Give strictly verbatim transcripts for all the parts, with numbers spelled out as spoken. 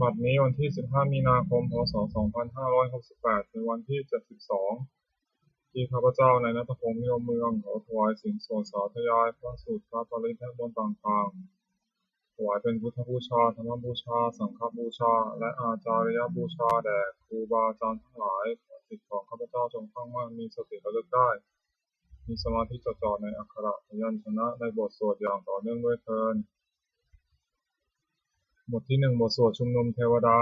บัดนี้วันที่ สิบห้า มีนาคม พ.ศ. สองพันห้าร้อยหกสิบแปด เป็นวันที่ เจ็ดสิบสอง ที่ข้าพเจ้านายณัฐพงษ์ นิยมเมือง ขอถวายเสียงสวดสาธยายพระสูตรพระปริตรและมนต์ต่างๆ ถวายเป็นพุทธบูชา ธรรมบูชา สังฆบูชา และอาจาริยบูชาแด่ครูบาอาจารย์ทั้งหลาย ขอจิตของข้าพเจ้าจงตั้งมั่น มีสติระลึกได้ มีสมาธิจดจ่อในอักขระพยัญชนะในบทสวดอย่างต่อเนื่องด้วยเทอญ บทที่หนึ่ง บทสวดชุมนุมเทวดา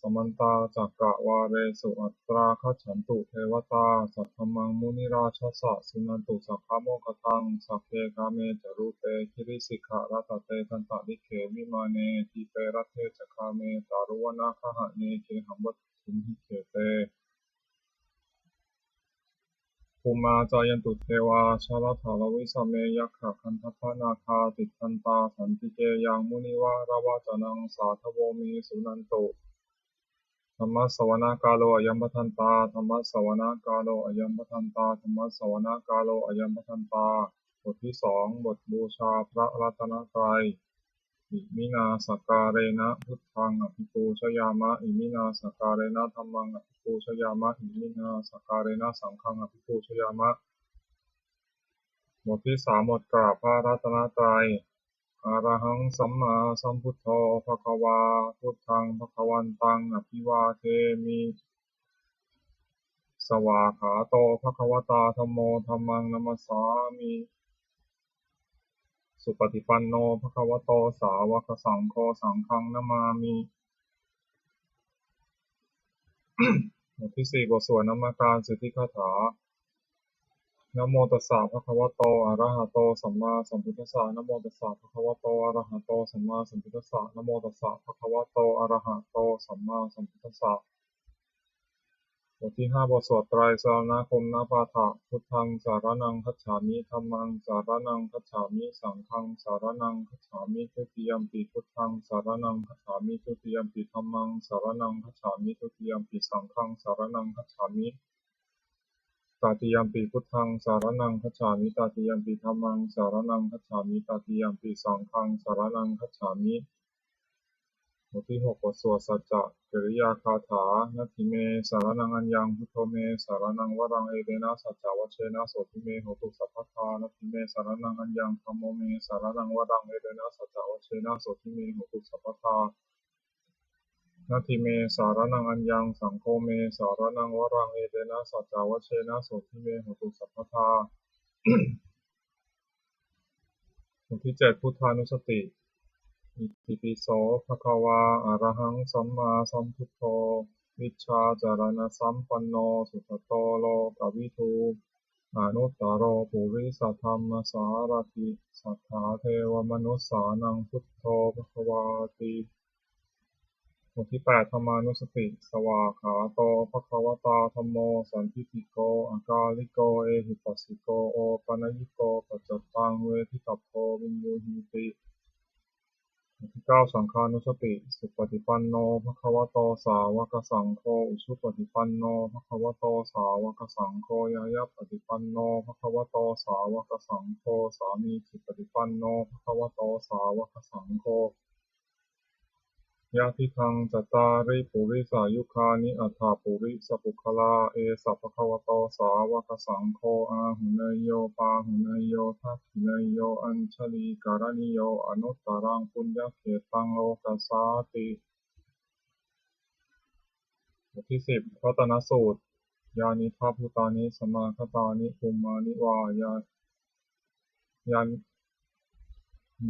Samantā cakkavāḷesu atrāgacchantu devatā, saddhammaṃ munirājassa suṇantu saggamokkhadaṃ. Sagge kāme ca rūpe girisikharataṭe cantalikkhe vimāne, dīpe raṭṭhe ca gāme taruvanagahane gehavatthumhi khette, bhummā cāyantu devā jalathalavisame yakkhagandhabbanāgā, tiṭṭhantā santike yaṃ munivaravacanaṃ sādhavo me suṇantu. Dhammassavanakālo ayambhadantā. Dhammassavanakālo ayambhadantā. Dhammassavanakālo ayambhadantā. บทที่สอง บทบูชาพระรัตนตรัย Iminā sakkārena buddhaṃ abhipūjayāma. Iminā sakkārena dhammaṃ abhipūjayāma. Iminā sakkārena saṅghaṃ abhipūjayāma. บทที่สาม บทกราบพระรัตนตรัย Arahaṃ sammāsambuddho bhagavā. Buddhaṃ bhagavantaṃ abhivādemi. Svākkhāto bhagavatā dhammo. Dhammaṃ namassāmi. Supaṭipanno bhagavato sāvakasaṅgho. Saṅghaṃ namāmi. บทที่สี่ บทสวดนมการสิทธิคาถา Namo tassa bhagavato arahato sammāsambuddhassa. Namo tassa bhagavato arahato sammāsambuddhassa. Namo tassa bhagavato arahato sammāsambuddhassa. บทที่ห้า บทสวดไตรสรณคมนปาฐะ Buddhaṃ saraṇaṃ gacchāmi. Dhammaṃ saraṇaṃ gacchāmi. Saṅghaṃ saraṇaṃ gacchāmi. Dutiyampi buddhaṃ saraṇaṃ gacchāmi. Dutiyampi dhammaṃ saraṇaṃ gacchāmi. Dutiyampi saṅghaṃ saraṇaṃ gacchāmi. Tatiyampi buddhaṃ saraṇaṃ gacchāmi. Tatiyampi dhammaṃ saraṇaṃ gacchāmi. Tatiyampi saṅghaṃ saraṇaṃ gacchāmi. บทที่หก บทสวดสัจจกิริยาคาถา Natthi me saraṇaṃ aññaṃ, buddho me saraṇaṃ varaṃ, etena saccavajjena sotthi me hotu sabbadā. Natthi me saraṇaṃ aññaṃ, dhammo me saraṇaṃ varaṃ, etena saccavajjena sotthi me hotu sabbadā. Natthi me saraṇaṃ aññaṃ, saṅgho me saraṇaṃ varaṃ, etena saccavajjena sotthi me hotu sabbadā. บทที่เจ็ด พุทธานุสติ Itipi so bhagavā arahaṃ sammāsambuddho, vijjācaraṇasampanno sugato lokavidū, anuttaro purisadammasārathi satthā devamanussānaṃ buddho bhagavāti. บทที่แปด ธรรมานุสติ Svākkhāto bhagavatā dhammo, sandiṭṭhiko akāliko ehipassiko opanayiko paccattaṃ veditabbo viññūhīti. บทที่เก้า สังฆานุสติ Supaṭipanno bhagavato sāvakasaṅgho, ujupaṭipanno bhagavato sāvakasaṅgho, ñāyapaṭipanno bhagavato sāvakasaṅgho, sāmīcipaṭipanno bhagavato sāvakasaṅgho, yadidaṃ cattāri purisayugāni aṭṭha purisapuggalā, esa bhagavato sāvakasaṅgho, āhuneyyo pāhuneyyo dakkhiṇeyyo añjalikaraṇīyo anuttaraṃ puññakkhettaṃ lokassāti. บทที่สิบ รัตนสูตร Yānīdha bhūtāni samāgatāni bhummāni vā yā- yān-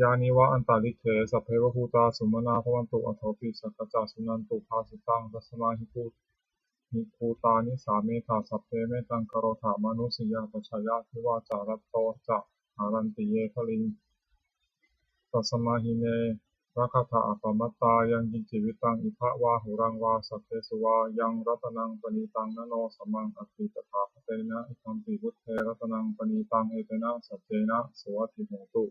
yāni va antalikkhe, sabbeva bhūtā sumanā bhavantu, athopi sakkacca suṇantu bhāsitaṃ. Tasmā hi bhū- hi bhūtā nisāmetha, sabbe mettaṃ karotha mānusiyā pajāya, divā ca ratto ca haranti ye baliṃ, tasmā hi ne rakkhatha appamattā. Yaṃ kiñci vittaṃ idha vā huraṃ vā, saggesu vā yaṃ ratanaṃ paṇītaṃ, na no samaṃ atthi tathāgatena, idampi buddhe ratanaṃ paṇītaṃ, etena saccena suvatthi hotu.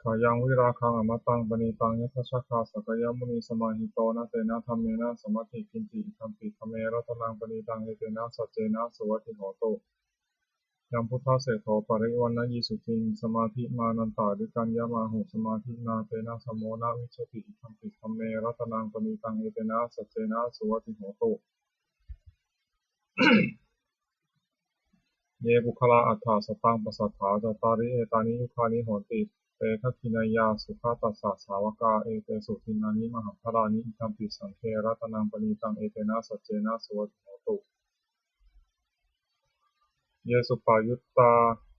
Khayaṃ virāgaṃ amataṃ paṇītaṃ, yattha sakkhā sakyamunī samāhito, na tena dhammena samatthi kiñci, idampi dhamme ratanaṃ paṇītaṃ, etena saccena suvatthi hotu. Yambuddhaseṭṭho parivaṇṇayī suciṃ, samādhimānantarikaññamāhu, samādhinā tena samo na vijjati, idampi dhamme ratanaṃ paṇītaṃ, etena saccena suvatthi hotu. Ye puggalā aṭṭha sataṃ pasatthā, cattāri etāni yugāni honti, te dakkhiṇeyyā sugatassa sāvakā, etesu dinnāni mahapphalāni, idampi saṅghe ratanaṃ paṇītaṃ, etena saccena suvatthi hotu. Ye suppayuttā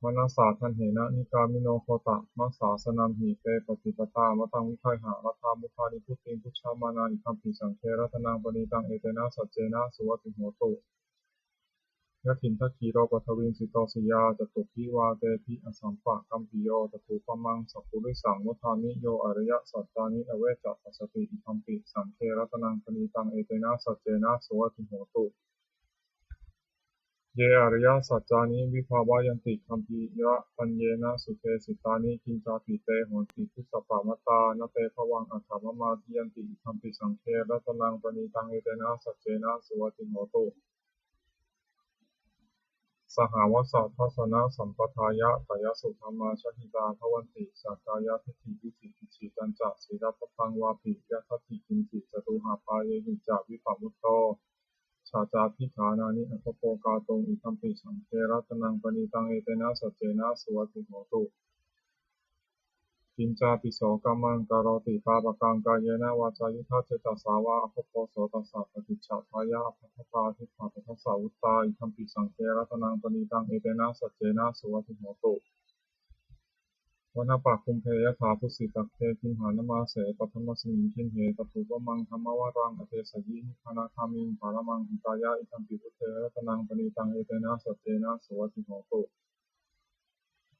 manasā daḷhena, nikkāmino gotamasāsanamhi, te pattipattā amataṃ vigayha, laddhā mudhā nibbutiṃ bhuñjamānā, idampi saṅghe ratanaṃ paṇītaṃ, etena saccena suvatthi hotu. Yathindakhīlo paṭhaviṃ sito siyā, catubbhi vātebhi asampakampiyo, tathūpamaṃ sappurisaṃ vadāmi, yo ariyasaccāni avecca passati, idampi saṅghe ratanaṃ paṇītaṃ, etena saccena suvatthi hotu. Ye ariyasaccāni vibhāvayanti, gambhīrapaññena sudesitāni, kiñcāpi te honti dussabbamattā, na te bhavaṃ aṭṭhamamādiyanti, idampi saṅghe ratanaṃ paṇītaṃ, etena saccena suvatthi hotu. Sahāvassa dassanasampadāya, tayassu dhammā jahitā bhavanti, sakkāyadiṭṭhi vicikicchitañca, sīlabbataṃ vāpi yadatthi kiñci, catūhapāyehi ca vippamutto, cha cābhiṭhānāni abhabbo kātuṃ, idampi saṅghe ratanaṃ paṇītaṃ, etena saccena suvatthi hotu. Kiñcāpi so kammaṃ karoti pāpakaṃ, kāyena vācāyuda cetasā vā, abhabbo so tassa paṭicchadāya, abhabbatā diṭṭhapadassa vuttā, idampi saṅghe ratanaṃ paṇītaṃ, etena saccena suvatthi hotu. Vanappagumbe yathā phussitagge, gimhānamāse paṭhamasmiṃ gimhe, tathūpamaṃ dhammavaraṃ adesayi, nibbānagāmiṃ paramaṃ hitāya, idampi buddhe ratanaṃ paṇītaṃ, etena saccena suvatthi hotu.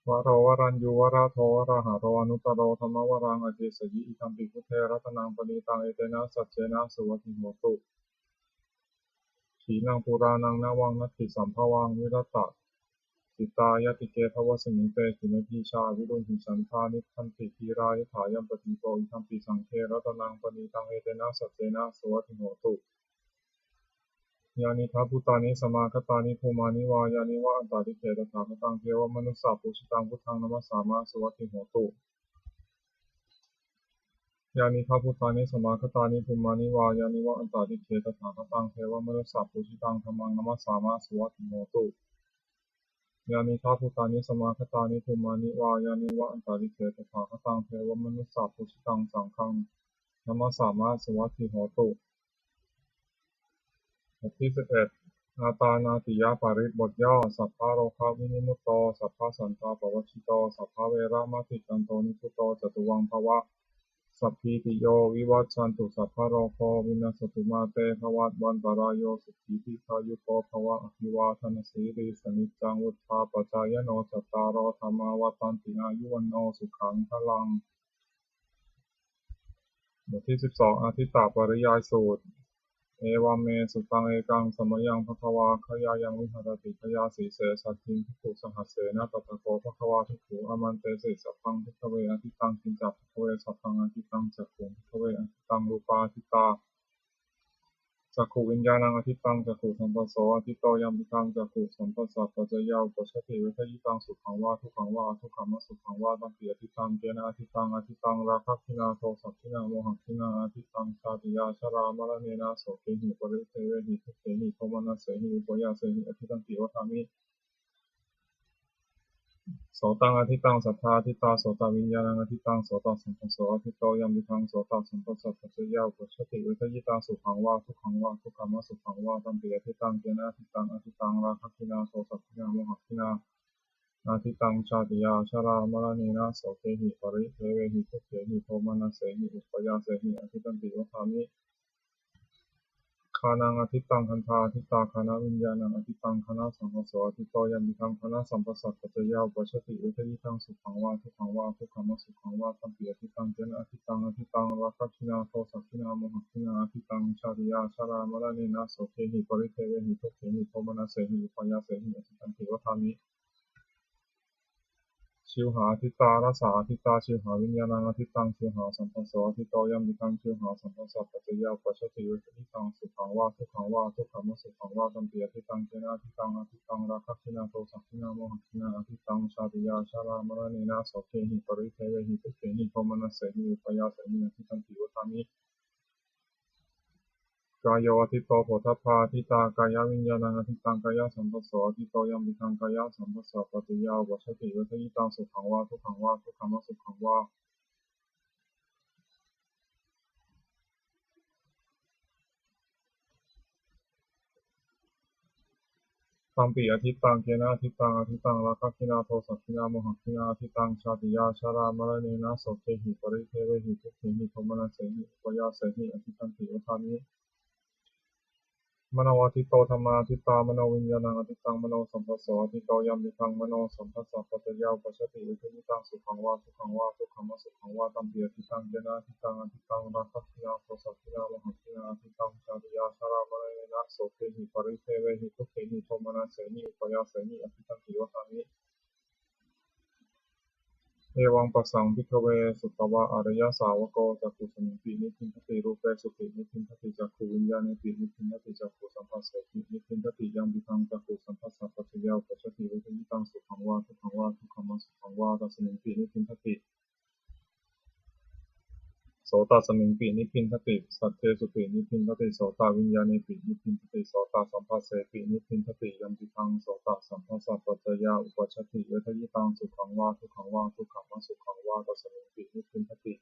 Varo varaññū varado varāharo, anuttaro dhammavaraṃ adesayi, idampi buddhe ratanaṃ paṇītaṃ, etena saccena suvatthi hotu. Khīṇaṃ purāṇaṃ navaṃ natthi sambhavaṃ, virattacittāyatike bhavasmiṃ, te khīṇabījā aviruḷhichandā, nibbanti dhīrā yathāyampadīpo, idampi saṅghe ratanaṃ paṇītaṃ, etena saccena suvatthi hotu. Yānīdha bhūtāni samāgatāni, bhummāni vā yāni va antalikkhe, tathāgataṃ devamanussapūjitaṃ, buddhaṃ namassāma suvatthi hotu. Yānīdha bhūtāni samāgatāni, bhummāni vā yāni va antalikkhe, tathāgataṃ devamanussapūjitaṃ, dhammaṃ namassāma suvatthi hotu. Yānīdha bhūtāni samāgatāni, bhummāni vā yāni va antalikkhe, tathāgataṃ devamanussapūjitaṃ, saṅghaṃ namassāma suvatthi hotu. บทที่สิบเอ็ด อาตานาติยปริตร บทย่อ Sabbarogavinimutto, sabbasantāpavajjito, sabbaveramatikkanto, nibbuto ca tuvaṃ bhava. Sabbītiyo vivajjantu, sabbarogo vinassatu, mā te bhavatvantarāyo, sukhī dīghāyuko bhava. Abhivādanasīlissa niccaṃ vuḍḍhāpacāyino, cattāro dhammā vaḍḍhanti, āyu vaṇṇo sukhaṃ balaṃ. บทที่สิบสอง อาทิตตปริยายสูตร Evaṃ me sutaṃ. Ekaṃ samayaṃ bhagavā gayāyaṃ viharati gayāsīse saddhiṃ bhikkhusahassena. Tatra kho bhagavā bhikkhū āmantesi: Sabbaṃ bhikkhave ādittaṃ. Kiñca bhikkhave sabbaṃ ādittaṃ? Cakkhuṃ bhikkhave ādittaṃ, rūpā ādittā, cakkhuviññāṇaṃ ādittaṃ, cakkhusamphasso āditto, yampidaṃ cakkhusamphassapaccayā uppajjati vedayitaṃ sukhaṃ vā dukkhaṃ vā adukkhamasukhaṃ vā, tampi ādittaṃ. Kena ādittaṃ? Ādittaṃ rāgagginā dosagginā mohagginā, ādittaṃ jātiyā jarāmaraṇena sokehi paridevehi dukkhehi domanassehi upāyāsehi, ādittanti vadāmi. Sotaṃ ādittaṃ, saddā ādittā, sotaviññāṇaṃ ādittaṃ, sotasamphasso āditto, yampidaṃ sotasamphassapaccayā uppajjati vedayitaṃ sukhaṃ vā dukkhaṃ vā adukkhamasukhaṃ vā, tampi ādittaṃ. Kena ādittaṃ? Ādittaṃ rāgagginā dosagginā mohagginā, ādittaṃ jātiyā jarāmaraṇena sokehi paridevehi dukkhehi domanassehi upāyāsehi, ādittanti vadāmi. Ghānaṃ ādittaṃ, gandhā ādittā, ghānaviññāṇaṃ ādittaṃ, ghānasamphasso āditto, yampidaṃ ghānasamphassapaccayā uppajjati vedayitaṃ sukhaṃ vā dukkhaṃ vā adukkhamasukhaṃ vā, tampi ādittaṃ. Kena ādittaṃ? Ādittaṃ rāgagginā dosagginā mohagginā, ādittaṃ jātiyā jarāmaraṇena sokehi paridevehi dukkhehi domanassehi upāyāsehi, ādittanti vadāmi. Jivhā adiṭṭhā rasā adiṭṭhā jivhāviññāṇaṃ adiṭṭhaṃ jivhāsamphasso adiṭṭho yampidaṃ jivhāsamphassapaccayā uppajjati vedayitaṃ sukhaṃ vā dukkhaṃ vā adukkhamasukhaṃ vā tampi adiṭṭhaṃ yena adiṭṭhaṃ adiṭṭhaṃ rāgagginā dosagginā mohagginā adiṭṭhaṃ jātiyā jarāmaraṇena sokehi paridevehi dukkhehi domanassehi upāyāsehi adiṭṭhanti vadāmi. Kāyo adiṭṭho phoṭṭhabbā adiṭṭhā kāyaviññāṇaṃ adiṭṭhaṃ kāyasamphasso adiṭṭho yampidaṃ kāyasamphassapaccayā uppajjati vedayitaṃ sukhaṃ vā dukkhaṃ vā adukkhamasukhaṃ vā tampi adiṭṭhaṃ yena adiṭṭhaṃ adiṭṭhaṃ rāgagginā dosagginā mohagginā adiṭṭhaṃ jātiyā jarāmaraṇena sokehi paridevehi dukkhehi domanassehi upāyāsehi adiṭṭhanti vadāmi. Mano adiṭṭho dhammā adiṭṭhā manoviññāṇaṃ adiṭṭhaṃ manosamphasso adiṭṭho yampidaṃ manosamphassapaccayā uppajjati vedayitaṃ sukhaṃ vā dukkhaṃ vā adukkhamasukhaṃ vā tampi adiṭṭhaṃ yena adiṭṭhaṃ adiṭṭhaṃ rāgagginā dosagginā mohagginā adiṭṭhaṃ jātiyā jarāmaraṇena sokehi paridevehi dukkhehi domanassehi upāyāsehi adiṭṭhanti vadāmi. Evaṃ passaṃ bhikkhave sutavā ariyasāvako cakkhusmiṃpi nibbindati rūpesupi nibbindati cakkhuviññāṇepi nibbindati cakkhusamphassepi nibbindati yampidaṃ cakkhusamphassapaccayā uppajjati vedayitaṃ sukhaṃ vā dukkhaṃ vā adukkhamasukhaṃ vā tasmiṃpi nibbindati sotasmiṃpi nibbindati saddesupi nibbindati sotaviññāṇepi nibbindati sotasamphassepi nibbindati yampidaṃ sotasamphassapaccayā uppajjati vedayitaṃ sukhaṃ vā dukkhaṃ vā adukkhamasukhaṃ vā tasmiṃpi nibbindati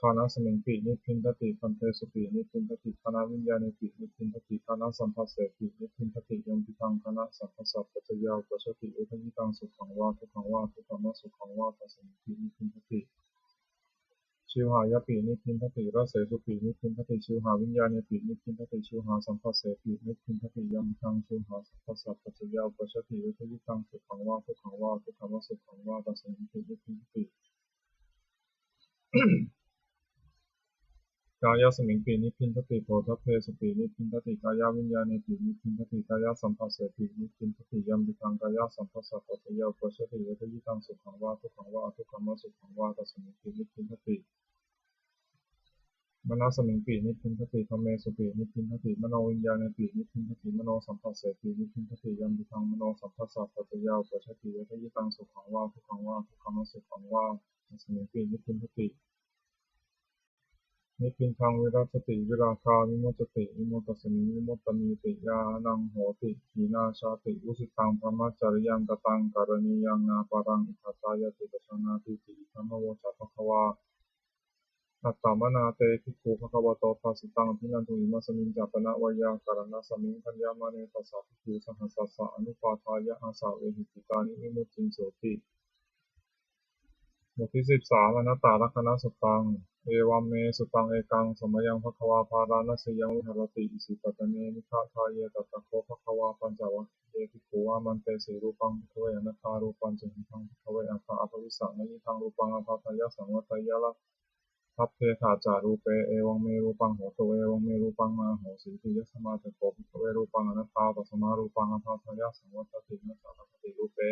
ghānasmiṃpi nibbindati gandhesupi nibbindati ghānaviññāṇepi nibbindati ghānasamphassepi nibbindati yampidaṃ ghānasamphassapaccayā uppajjati vedayitaṃ sukhaṃ vā dukkhaṃ vā adukkhamasukhaṃ vā tasmiṃpi nibbindati jivhāyapi nibbindati rasesupi nibbindati jivhāviññāṇepi nibbindati jivhāsamphassepi nibbindati yampidaṃ jivhāsamphassapaccayā uppajjati vedayitaṃ sukhaṃ vā dukkhaṃ vā adukkhamasukhaṃ vā tasmiṃpi nibbindati kāyasmiṃpi nibbindati phoṭṭhabbesupi nibbindati kāyaviññāṇepi nibbindati kāyasamphassepi nibbindati yampidaṃ kāyasamphassapaccayā uppajjati vedayitaṃ sukhaṃ vā dukkhaṃ vā adukkhamasukhaṃ vā tasmiṃpi nibbindati manasmiṃpi nibbindati dhammesupi nibbindati manoviññāṇepi nibbindati manosamphassepi nibbindati yampidaṃ manosamphassapaccayā uppajjati vedayitaṃ sukhaṃ vā dukkhaṃ vā adukkhamasukhaṃ vā tasmiṃpi nibbindati nibbindaṃ virajjati virāgā vimuccati vimuttasmiṃ vimuttamiti ñāṇaṃ hoti khīṇā jāti. Vusitaṃ brahmacariyaṃ kataṃ karaṇīyaṃ nāparaṃ itthattāyāti pajānātīti idamavoca bhagavā. Attamanā te bhikkhū bhagavato bhāsitaṃ abhinanduṃ. Imasmiñca pana veyyākaraṇasmiṃ bhaññamāne tassa bhikkhusahassassa anupādāya āsavehi cittāni vimucciṃsūti. บทที่สิบสาม Anattalakkhaṇasuttaṃ. Evaṃ me sutaṃ. Ekaṃ samayaṃ bhagavā bārāṇasiyaṃ viharati isipatane migadāye. Tatra kho bhagavā pañcavaggiye bhikkhū āmantesi: Rūpaṃ bhikkhave anattā, rūpañca hidaṃ bhikkhave attā abhavissa, na hidaṃ rūpaṃ ābādhāya saṃvatteyya, labbhetha ca rūpe, evaṃ me rūpaṃ hotu, evaṃ me rūpaṃ mā ahosīti. Yasmā ca kho bhikkhave rūpaṃ anattā, tasmā rūpaṃ ābādhāya saṃvattati, na ca labbhati rūpe,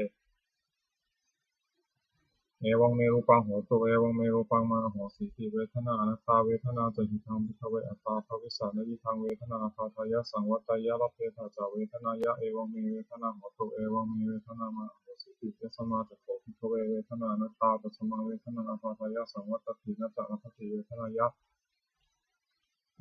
evaṃ me rūpaṃ hotu, evaṃ me rūpaṃ mā ahosīti. Vedanā anattā, vedanā ca hidaṃ bhikkhave attā abhavissa, na hidaṃ vedanā ābādhāya saṃvatteyya, labbhetha ca vedanāya, evaṃ me vedanā hotu, evaṃ me vedanā mā ahosīti. Yasmā ca kho bhikkhave vedanā anattā, tasmā vedanā ābādhāya saṃvattati, na ca labbhati vedanāya,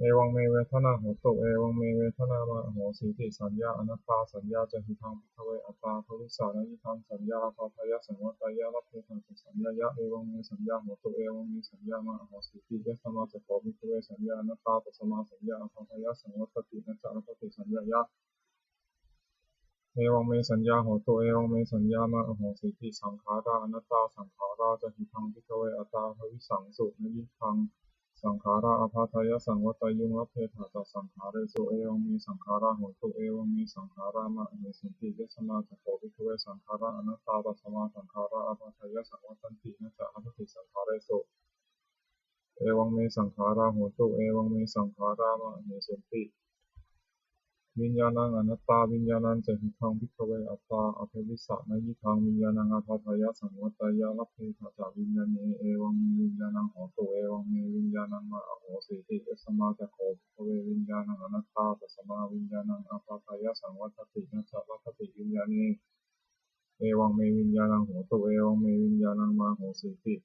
evaṃ me vedanā hotu, evaṃ me vedanā mā ahosīti. Saññā anattā, saññā ca hidaṃ bhikkhave attā abhavissa, na hidaṃ saññā ābādhāya saṃvatteyya, labbhetha ca saññāya, evaṃ me saññā hotu, evaṃ me saññā mā ahosīti. Yasmā ca kho bhikkhave saññā anattā, tasmā saññā ābādhāya saṃvattati, na ca labbhati saññāya, evaṃ me saññā hotu, evaṃ me saññā mā ahosīti. Saṅkhārā anattā, saṅkhārā ca hidaṃ bhikkhave attā abhavissaṃsu, na hidaṃ saṅkhārā ābādhāya saṃvatteyyuṃ, labbhetha ca saṅkhāresu, evaṃ me saṅkhārā hontu, evaṃ me saṅkhārā mā ahesunti. Yasmā ca kho bhikkhave saṅkhārā anattā, tasmā saṅkhārā ābādhāya saṃvattanti, na ca labbhati saṅkhāresu, evaṃ me saṅkhārā hontu, evaṃ me saṅkhārā mā ahesunti. Viññāṇaṃ anattā. Viññāṇañca hidaṃ bhikkhave attā abhavissa, nayidhaṃ viññāṇaṃ ābādhāya saṃvatteyya, labbhetha ca viññāṇe, evaṃ me viññāṇaṃ hotu, evaṃ me viññāṇaṃ mā ahosīti. Yasmā ca kho bhikkhave viññāṇaṃ anattā, tasmā viññāṇaṃ ābādhāya saṃvattati, na ca labbhati viññāṇe, evaṃ me viññāṇaṃ hotu, evaṃ me viññāṇaṃ mā ahosīti.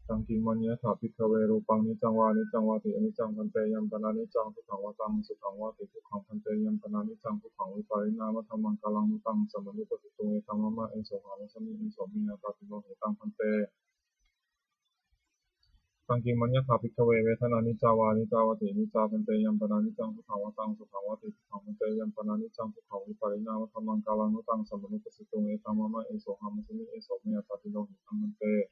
Taṃ kiṃ maññatha bhikkhave rūpaṃ niccaṃ vā aniccaṃ vāti. Aniccaṃ bhante, yaṃ pana niccaṃ, dukkhaṃ vā taṃ sukhaṃ vāti. Dukkhaṃ bhante, yaṃ pana niccaṃ, dukkhaṃ vipariṇāmadhammaṃ, kālaṃ nu taṃ samanupassituṃ, etaṃ mama, esohamasmi, eso me attāti. No hetaṃ bhante. Taṃ kiṃ maññatha bhikkhave vedanā niccā vā aniccā vāti. Aniccā bhante, yaṃ pana niccaṃ, dukkhaṃ vā taṃ sukhaṃ vāti. Dukkhaṃ bhante, yaṃ pana niccaṃ, dukkhaṃ vipariṇāmadhammaṃ, kālaṃ nu taṃ samanupassituṃ, etaṃ mama, esohamasmi, eso me attāti. No hetaṃ bhante.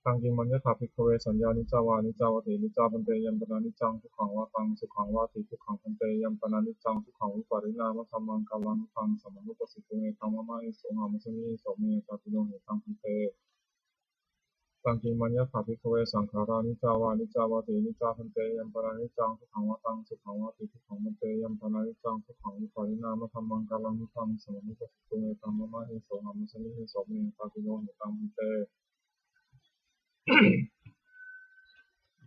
Taṃ kiṃ maññatha bhikkhave saññā niccā vā aniccā vāti. Aniccā bhante, yaṃ pana niccaṃ, dukkhaṃ vā taṃ sukhaṃ vāti. Dukkhaṃ bhante, yaṃ pana niccaṃ, dukkhaṃ vipariṇāmadhammaṃ, kālaṃ nu taṃ samanupassituṃ, etaṃ mama, esohamasmi, eso me attāti. No hetaṃ bhante. Taṃ kiṃ maññatha bhikkhave saṅkhārā niccā vā aniccā vāti. Aniccā bhante, yaṃ pana niccaṃ, dukkhaṃ vā taṃ sukhaṃ vāti. Dukkhaṃ bhante, yaṃ pana niccaṃ, dukkhaṃ vipariṇāmadhammaṃ, kālaṃ nu taṃ samanupassituṃ, etaṃ mama, esohamasmi, eso me attāti. No hetaṃ bhante.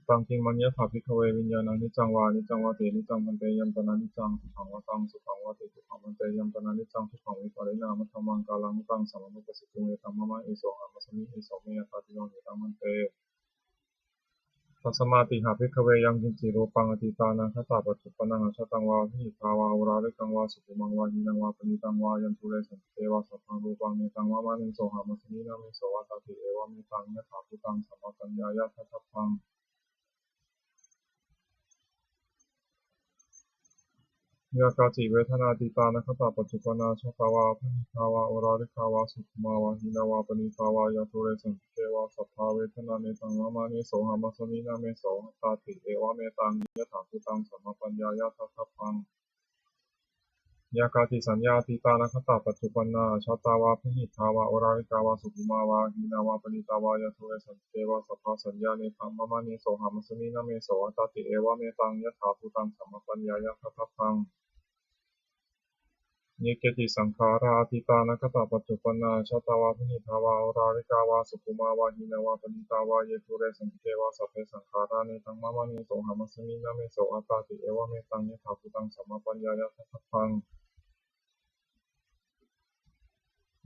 Taṃ kiṃ maññatha bhikkhave viññāṇaṃ niccaṃ vā aniccaṃ vāti. Aniccā bhante, yaṃ pana niccaṃ, dukkhaṃ vā taṃ sukhaṃ vāti. Dukkhaṃ bhante, yaṃ pana niccaṃ, dukkhaṃ vipariṇāmadhammaṃ, kālaṃ nu taṃ samanupassituṃ, etaṃ mama, esohamasmi, eso me attāti. No hetaṃ bhante. Tasmātiha bhikkhave yaṃ kiñci rūpaṃ atītānāgatapaccuppannaṃ ajjhattaṃ vā bahiddhā vā oḷārikaṃ vā sukhumaṃ vā hīnaṃ vā paṇītaṃ vā yandūre santike vā, sabbaṃ rūpaṃ netaṃ mama, nesohamasmi, na me so attāti, evametaṃ yathābhūtaṃ sammappaññāya daṭṭhabbaṃ. Yā kāci vedanā atītānāgatapaccuppannā ajjhattā vā bahiddhā vā oḷārikā vā sukhumā vā hīnā vā paṇītā vā yandūre santike vā, sabbā vedanā netaṃ mama, nesohamasmi, na me so attāti, evametaṃ yathābhūtaṃ sammappaññāya daṭṭhabbaṃ. Yā kāci saññā atītānāgatapaccuppannā ajjhattā vā bahiddhā vā oḷārikā vā sukhumā vā hīnā vā paṇītā vā yandūre santike vā, sabbā saññā netaṃ mama, nesohamasmi, na me so attāti, evametaṃ yathābhūtaṃ sammappaññāya daṭṭhabbaṃ. Ye keci saṅkhārā atītānāgatapaccuppannā ajjhattā vā bahiddhā vā oḷārikā vā sukhumā vā hīnā vā paṇītā vā yandūre santike vā, sabbe saṅkhārā netaṃ mama, nesohamasmi, na me so attāti, evametaṃ yathābhūtaṃ sammappaññāya daṭṭhabbaṃ.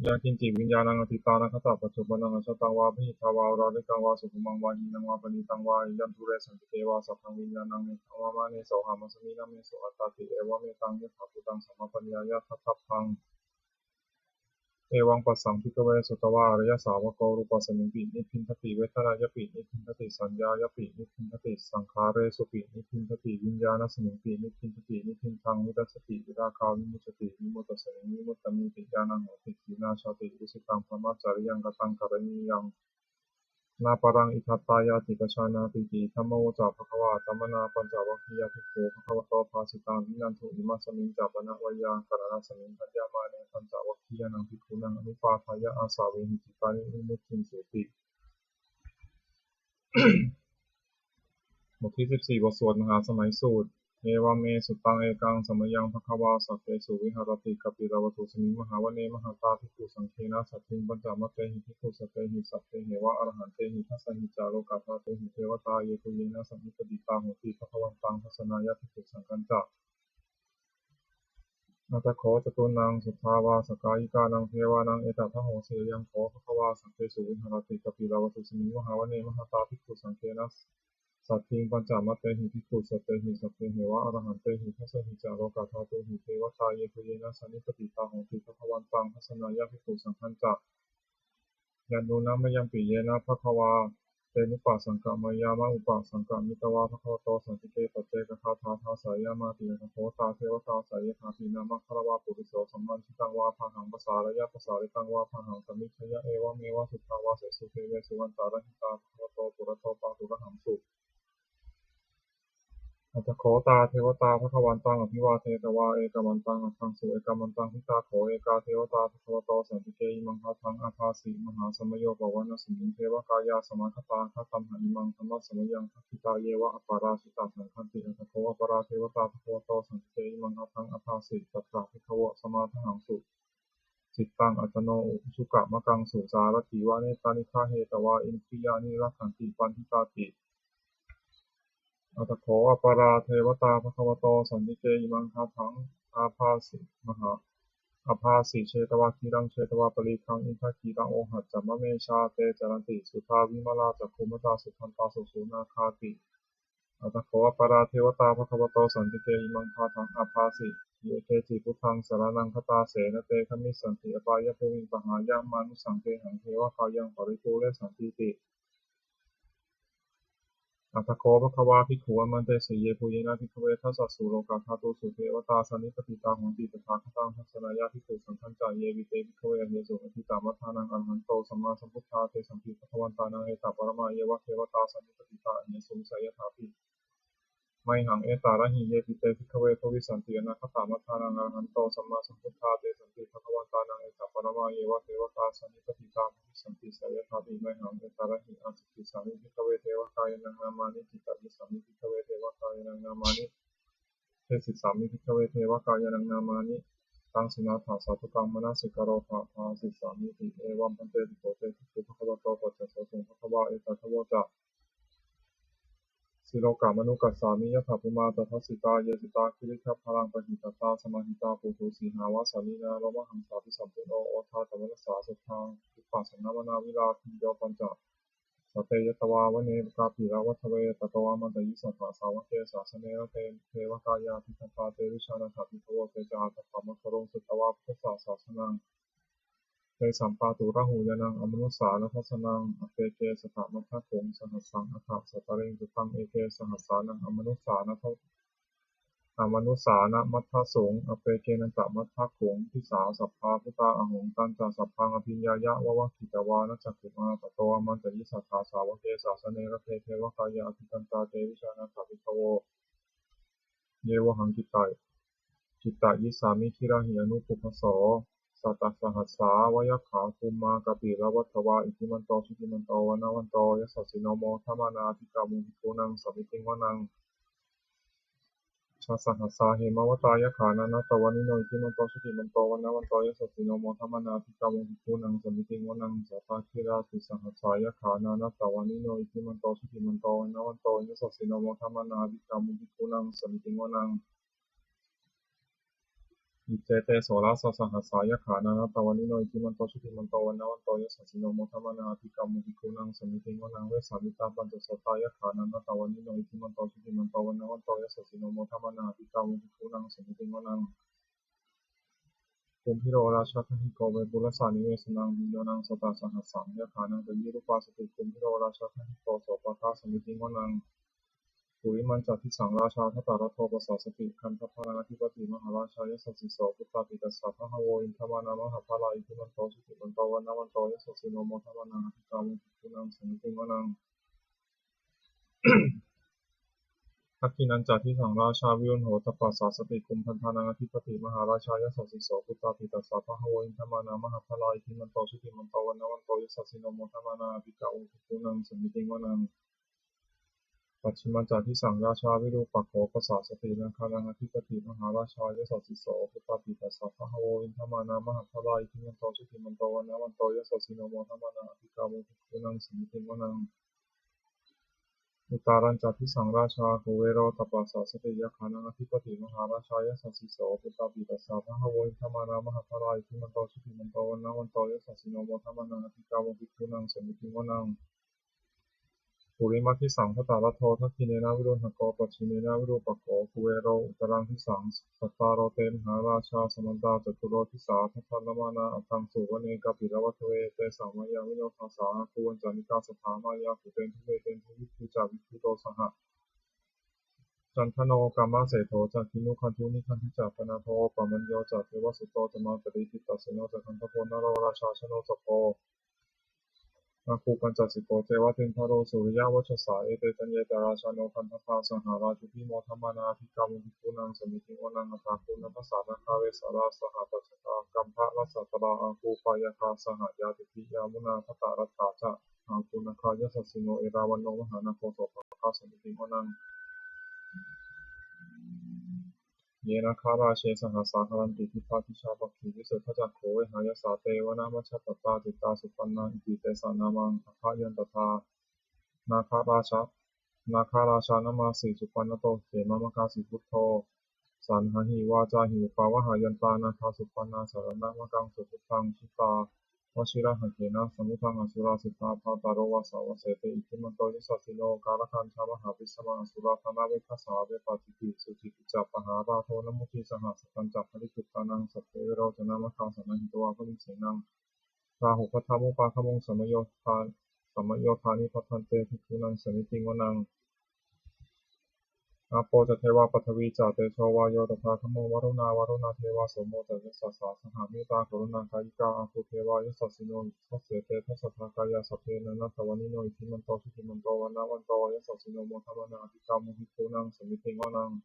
Yaṃ kiñci viññāṇaṃ atītānāgatapaccuppannā ajjhattaṃ vā bahiddhā vā oḷārikaṃ vā sukhumaṃ vā hīnaṃ vā paṇītaṃ vā yandūre santike vā, sabbaṃ viññāṇaṃ netaṃ mama, nesohamasmi, na me so attāti, evametaṃ yathābhūtaṃ sammappaññāya daṭṭhabbaṃ. Evaṃ passaṃ bhikkhave sutavā ariyasāvako rūpasmiṃpi nibbindati, vedanāyapi nibbindati, saññāyapi nibbindati, saṅkhāresupi nibbindati, viññāṇasmiṃpi nibbindati, nibbindaṃ virajjati, virāgā vimuccati, vimuttasmiṃ vimuttamiti ñāṇaṃ hoti. Khīṇā jāti, vusitaṃ brahmacariyaṃ, kataṃ karaṇīyaṃ, nāparaṃ itthattāyāti pajānātīti. Idamavoca bhagavā. Attamanā pañcavaggiyā bhikkhū bhagavato bhāsitaṃ abhinanduṃ. Imasmiñca pana veyyākaraṇasmiṃ bhaññamāne pañcavaggiyānaṃ bhikkhūnaṃ anupādāya āsavehī cittāni vimucciṃsūti. บทที่สิบสี่ บทสวดมหาสมัยสูตร Evaṃ me sutaṃ. Ekaṃ samayaṃ bhagavā sakkesu viharati kapilavatthusmiṃ mahāvane mahatā bhikkhusaṅghena saddhiṃ pañcamattehi bhikkhusatehi sabbeheva arahantehi. Dasahi ca lokadhātūhi devatā yebhuyyena sannipatitā honti bhagavantaṃ dassanāya bhikkhusaṅghañca. Atha kho catunnaṃ suddhāvāsakāyikānaṃ devānaṃ etadahosi: Ayaṃ kho bhagavā sakkesu viharati kapilavatthusmiṃ mahāvane mahatā bhikkhusaṅghena saddhiṃ pañcamattehi bhikkhusatehi sabbeheva arahantehi. Dasahi ca lokadhātūhi devatā yebhuyyena sannipatitā honti bhagavantaṃ dassanāya bhikkhusaṅghañca. Yannūna mayampi yena bhagavā tenupasaṅkameyyāma, upasaṅkamitvā bhagavato santike paccekagāthā bhāseyyāmāti. Atha kho tā devatā seyyathāpi nāma balavā puriso sammiñjitaṃ vā bāhaṃ pasāreyya, pasāritaṃ vā bāhaṃ sammiñjeyya, evameva suddhāvāsesu devesu antarahitā bhagavato purato pāturahaṃsu. Atha kho tā devatā bhagavantaṃ abhivādetvā ekamantaṃ aṭṭhaṃsu. Ekamantaṃ ṭhitā kho ekā devatā bhagavato santike imaṃ gāthaṃ abhāsi: Mahāsamayo pavanasmiṃ, devakāyā samāgatā; āgatamha imaṃ dhammasamayaṃ, dakkhitāyeva aparājitasaṅghanti. Atha kho aparā devatā bhagavato santike imaṃ gāthaṃ abhāsi: Tatra bhikkhavo samādahaṃsu, cittaṃ attano ujukamakaṃsu; sārathīva nettāni gahetvā, indriyāni rakkhanti paṇḍitāti. Atha kho aparā devatā bhagavato santike imaṃ gāthaṃ abhāsi: Mahā abhāsi: Chetvā khīlaṃ chetvā palīghaṃ, indakhīlaṃ ohaccamanejā; te caranti suddhā vimalā, cakkhumatā sudantā susunāgāti. Atha kho aparā devatā bhagavato santike imaṃ gāthaṃ abhāsi: Ye keci buddhaṃ saraṇaṃ gatāse, na te gamissanti apāyabhūmiṃ; pahāya mānusaṃ dehaṃ, devakāyaṃ paripūressantīti. Atha kho bhagavā bhikkhū āmantesi: Yebhuyyena bhikkhave dasasu lokadhātūsu devatā sannipatitā honti tathāgataṃ dassanāya bhikkhusaṅghañca. Yepi te bhikkhave ahesuṃ atītamaddhānaṃ arahanto sammāsambuddhā, tesampi bhagavantānaṃ etaparamāyeva devatā sannipatitā ahesuṃ, seyyathāpi mayhaṃ etarahi. Yepi te bhikkhave bhavissanti anāgatamaddhānaṃ arahanto sammāsambuddhā, tesampi bhagavantānaṃ etaparamāyeva devatā sannipatitā bhavissanti, seyyathāpi mayhaṃ etarahi. Ācikkhissāmi bhikkhave devakāyānaṃ nāmāni, kittayissāmi bhikkhave devakāyānaṃ nāmāni, desissāmi bhikkhave devakāyānaṃ nāmāni. Taṃ suṇātha sādhukaṃ manasikarotha bhāsissāmīti. Evaṃ bhanteti kho te bhikkhū bhagavato paccassosuṃ. Bhagavā etadavoca: Silokamanukassāmi, yattha bhummā tadassitā; ye sitā girigabbharaṃ, pahitattā samāhitā. Puthū sīhāva sallīnā, lomahaṃsābhisambhuno; odātamanasā suddhā, vippasannamanāvilā. Bhiyyo pañcasate ñatvā, vane kāpilavatthave; tato āmantayi satthā, sāvake sāsane rate. Devakāyā abhikkantā, te vijānātha bhikkhavo; te ca ātappamakaruṃ, sutvā buddhassa sāsanaṃ. Tesampāturahu ñāṇaṃ, amanussānadassanaṃ; appeke satamaddakkhuṃ, sahassaṃ atha sattariṃ. Taṃ eke sahassānaṃ, amanussāna amanussānamaddasuṃ; appekenantamaddakkhuṃ, disā sabbā phuṭā ahuṃ. Tañca sabbaṃ abhiññāya, vavakkhitvāna cakkhumā; tato āmantayi satthā, sāvake sāsane rate. Devakāyā abhikkantā, te vijānātha bhikkhavo; ye vohaṃ kittayissāmi, girāhi anupubbaso. Sattasahassā va yakkhā, bhummā kāpilavatthavā; iddhimanto jutimanto, vaṇṇavanto yasassino; modamānā abhikkāmuṃ, bhikkhūnaṃ samitiṃ vanaṃ. Chasahassā hemavatā, yakkhā nānattavaṇṇino; iddhimanto jutimanto, vaṇṇavanto yasassino; modamānā abhikkāmuṃ, bhikkhūnaṃ samitiṃ vanaṃ. Sātāgirā tisahassā, yakkhā nānattavaṇṇino; iddhimanto jutimanto, vaṇṇavanto yasassino; modamānā abhikkāmuṃ, bhikkhūnaṃ samitiṃ vanaṃ. Iccete soḷasasahassā, yakkhā nānattavaṇṇino; iddhimanto jutimanto, vaṇṇavanto yasassino; modamānā abhikkāmuṃ, bhikkhūnaṃ samitiṃ vanaṃ. Vessāmittā pañcasatā, yakkhā nānattavaṇṇino; iddhimanto jutimanto, vaṇṇavanto yasassino; modamānā abhikkāmuṃ, bhikkhūnaṃ samitiṃ vanaṃ. Kumbhīro rājagahiko, vepullassa nivesanaṃ; bhiyyo naṃ satasahassaṃ, yakkhānaṃ payirupāsati; kumbhīro rājagahiko, sopāga samitiṃ vanaṃ. Purimañca disaṃ rājā, dhataraṭṭho pasāsati; gandhabbānaṃ ādhipati, mahārājā yasassi so. Puttāpi tassa bahavo, indanāmā mahabbalā; iddhimanto jutimanto, vaṇṇavanto yasassino; modamānā abhikkāmuṃ, bhikkhūnaṃ samitiṃ vanaṃ. Dakkhiṇañca disaṃ rājā, virūḷho tappasāsati; kumbhaṇḍānaṃ ādhipati, mahārājā yasassi so. Puttāpi tassa bahavo, indanāmā mahabbalā; iddhimanto jutimanto, vaṇṇavanto yasassino; modamānā abhikkāmuṃ, bhikkhūnaṃ samitiṃ vanaṃ. Pacchimañca disaṃ rājā, virūpakkho pasāsati; nāgānaṃ ādhipati, mahārājā yasassi so. Puttāpi tassa bahavo, indanāmā mahabbalā; iddhimanto jutimanto, vaṇṇavanto yasassino; modamānā abhikkāmuṃ, bhikkhūnaṃ samitiṃ vanaṃ. Uttarañca disaṃ rājā, kuvero tappasāsati; yakkhānaṃ ādhipati, mahārājā yasassi so. Puttāpi tassa bahavo, indanāmā mahabbalā; iddhimanto jutimanto, vaṇṇavanto yasassino; modamānā abhikkāmuṃ, bhikkhūnaṃ samitiṃ vanaṃ. Purimadisaṃ dhataraṭṭho, dakkhiṇena virūḷhako; pacchimena virūpakkho, kuvero uttaraṃ disaṃ. Cattāro te mahārājā, samantā caturo disā; daddallamānā aṭṭhaṃsu, vane kāpilavatthave. Tesaṃ māyāvino dāsā, āgū vañcanikā saṭhā; māyā bhūteṇḍu peteṇḍu, viṭū ca viṭuṭo saha. Candano kāmaseṭṭho ca, kinnughaṇḍu nighaṇḍu ca; panādo opamañño ca, devasūto ca mātali; cittaseno ca gandhabbo, naḷo rājā janosabho. Āgū pañcasikho ceva timbarū suriyavacchasā, ete caññe ca rājāno gandhabbā saha rājubhi, modamānā abhikkāmuṃ bhikkhūnaṃ samitiṃ vanaṃ. Athāgū nābhasā nāgā vesālā sahatacchakā, kambalassatarā āgū pāyāgā saha ñātibhi, yāmunā dhataraṭṭhā ca āgū nāgā yasassino, erāvaṇo mahānāgo sopāga samitiṃ vanaṃ. Ye nāgarāje sahasā haranti, dibbā dijā pakkhi visuddhacakkhū, vehāyasā te vanamajjhapattā, citrā supaṇṇā iti tesa nāmaṃ. Abhayantadā nāgarājā, nāgarājānamāsi, supaṇṇato khemamakāsi buddho. Saṇhāhi vācāhi upavhayantā, nāgā supaṇṇā saraṇamakaṃsu buddhaṃ. Jitā vajirahatthena samuddaṃ asurā, sitā bhātaro vāsavassete, iddhimanto yasassino. Kālakañjā mahābhismā asurā dānaveghasā, vepacitti sucitti ca pahārādo namucī saha. Satañca baliputtānaṃ sabbe verocanāmakā, sannayhitvā baliṃ senaṃ rāhubhaddamupāgamuṃ, samayodāni bhaddante bhikkhūnaṃ samitiṃ vanaṃ. Āpo ca devā paṭhavī ca tejo vāyo tadāgamuṃ, varuṇā vāruṇā devā somo ca yasasā saha. Mettākaruṇākāyikā āgū devā yasassino, dasete dasadhā kāyā sabbe nānattavaṇṇino, iddhimanto jutimanto vaṇṇavanto yasassino, modamānā abhikkāmuṃ bhikkhūnaṃ samitiṃ vanaṃ.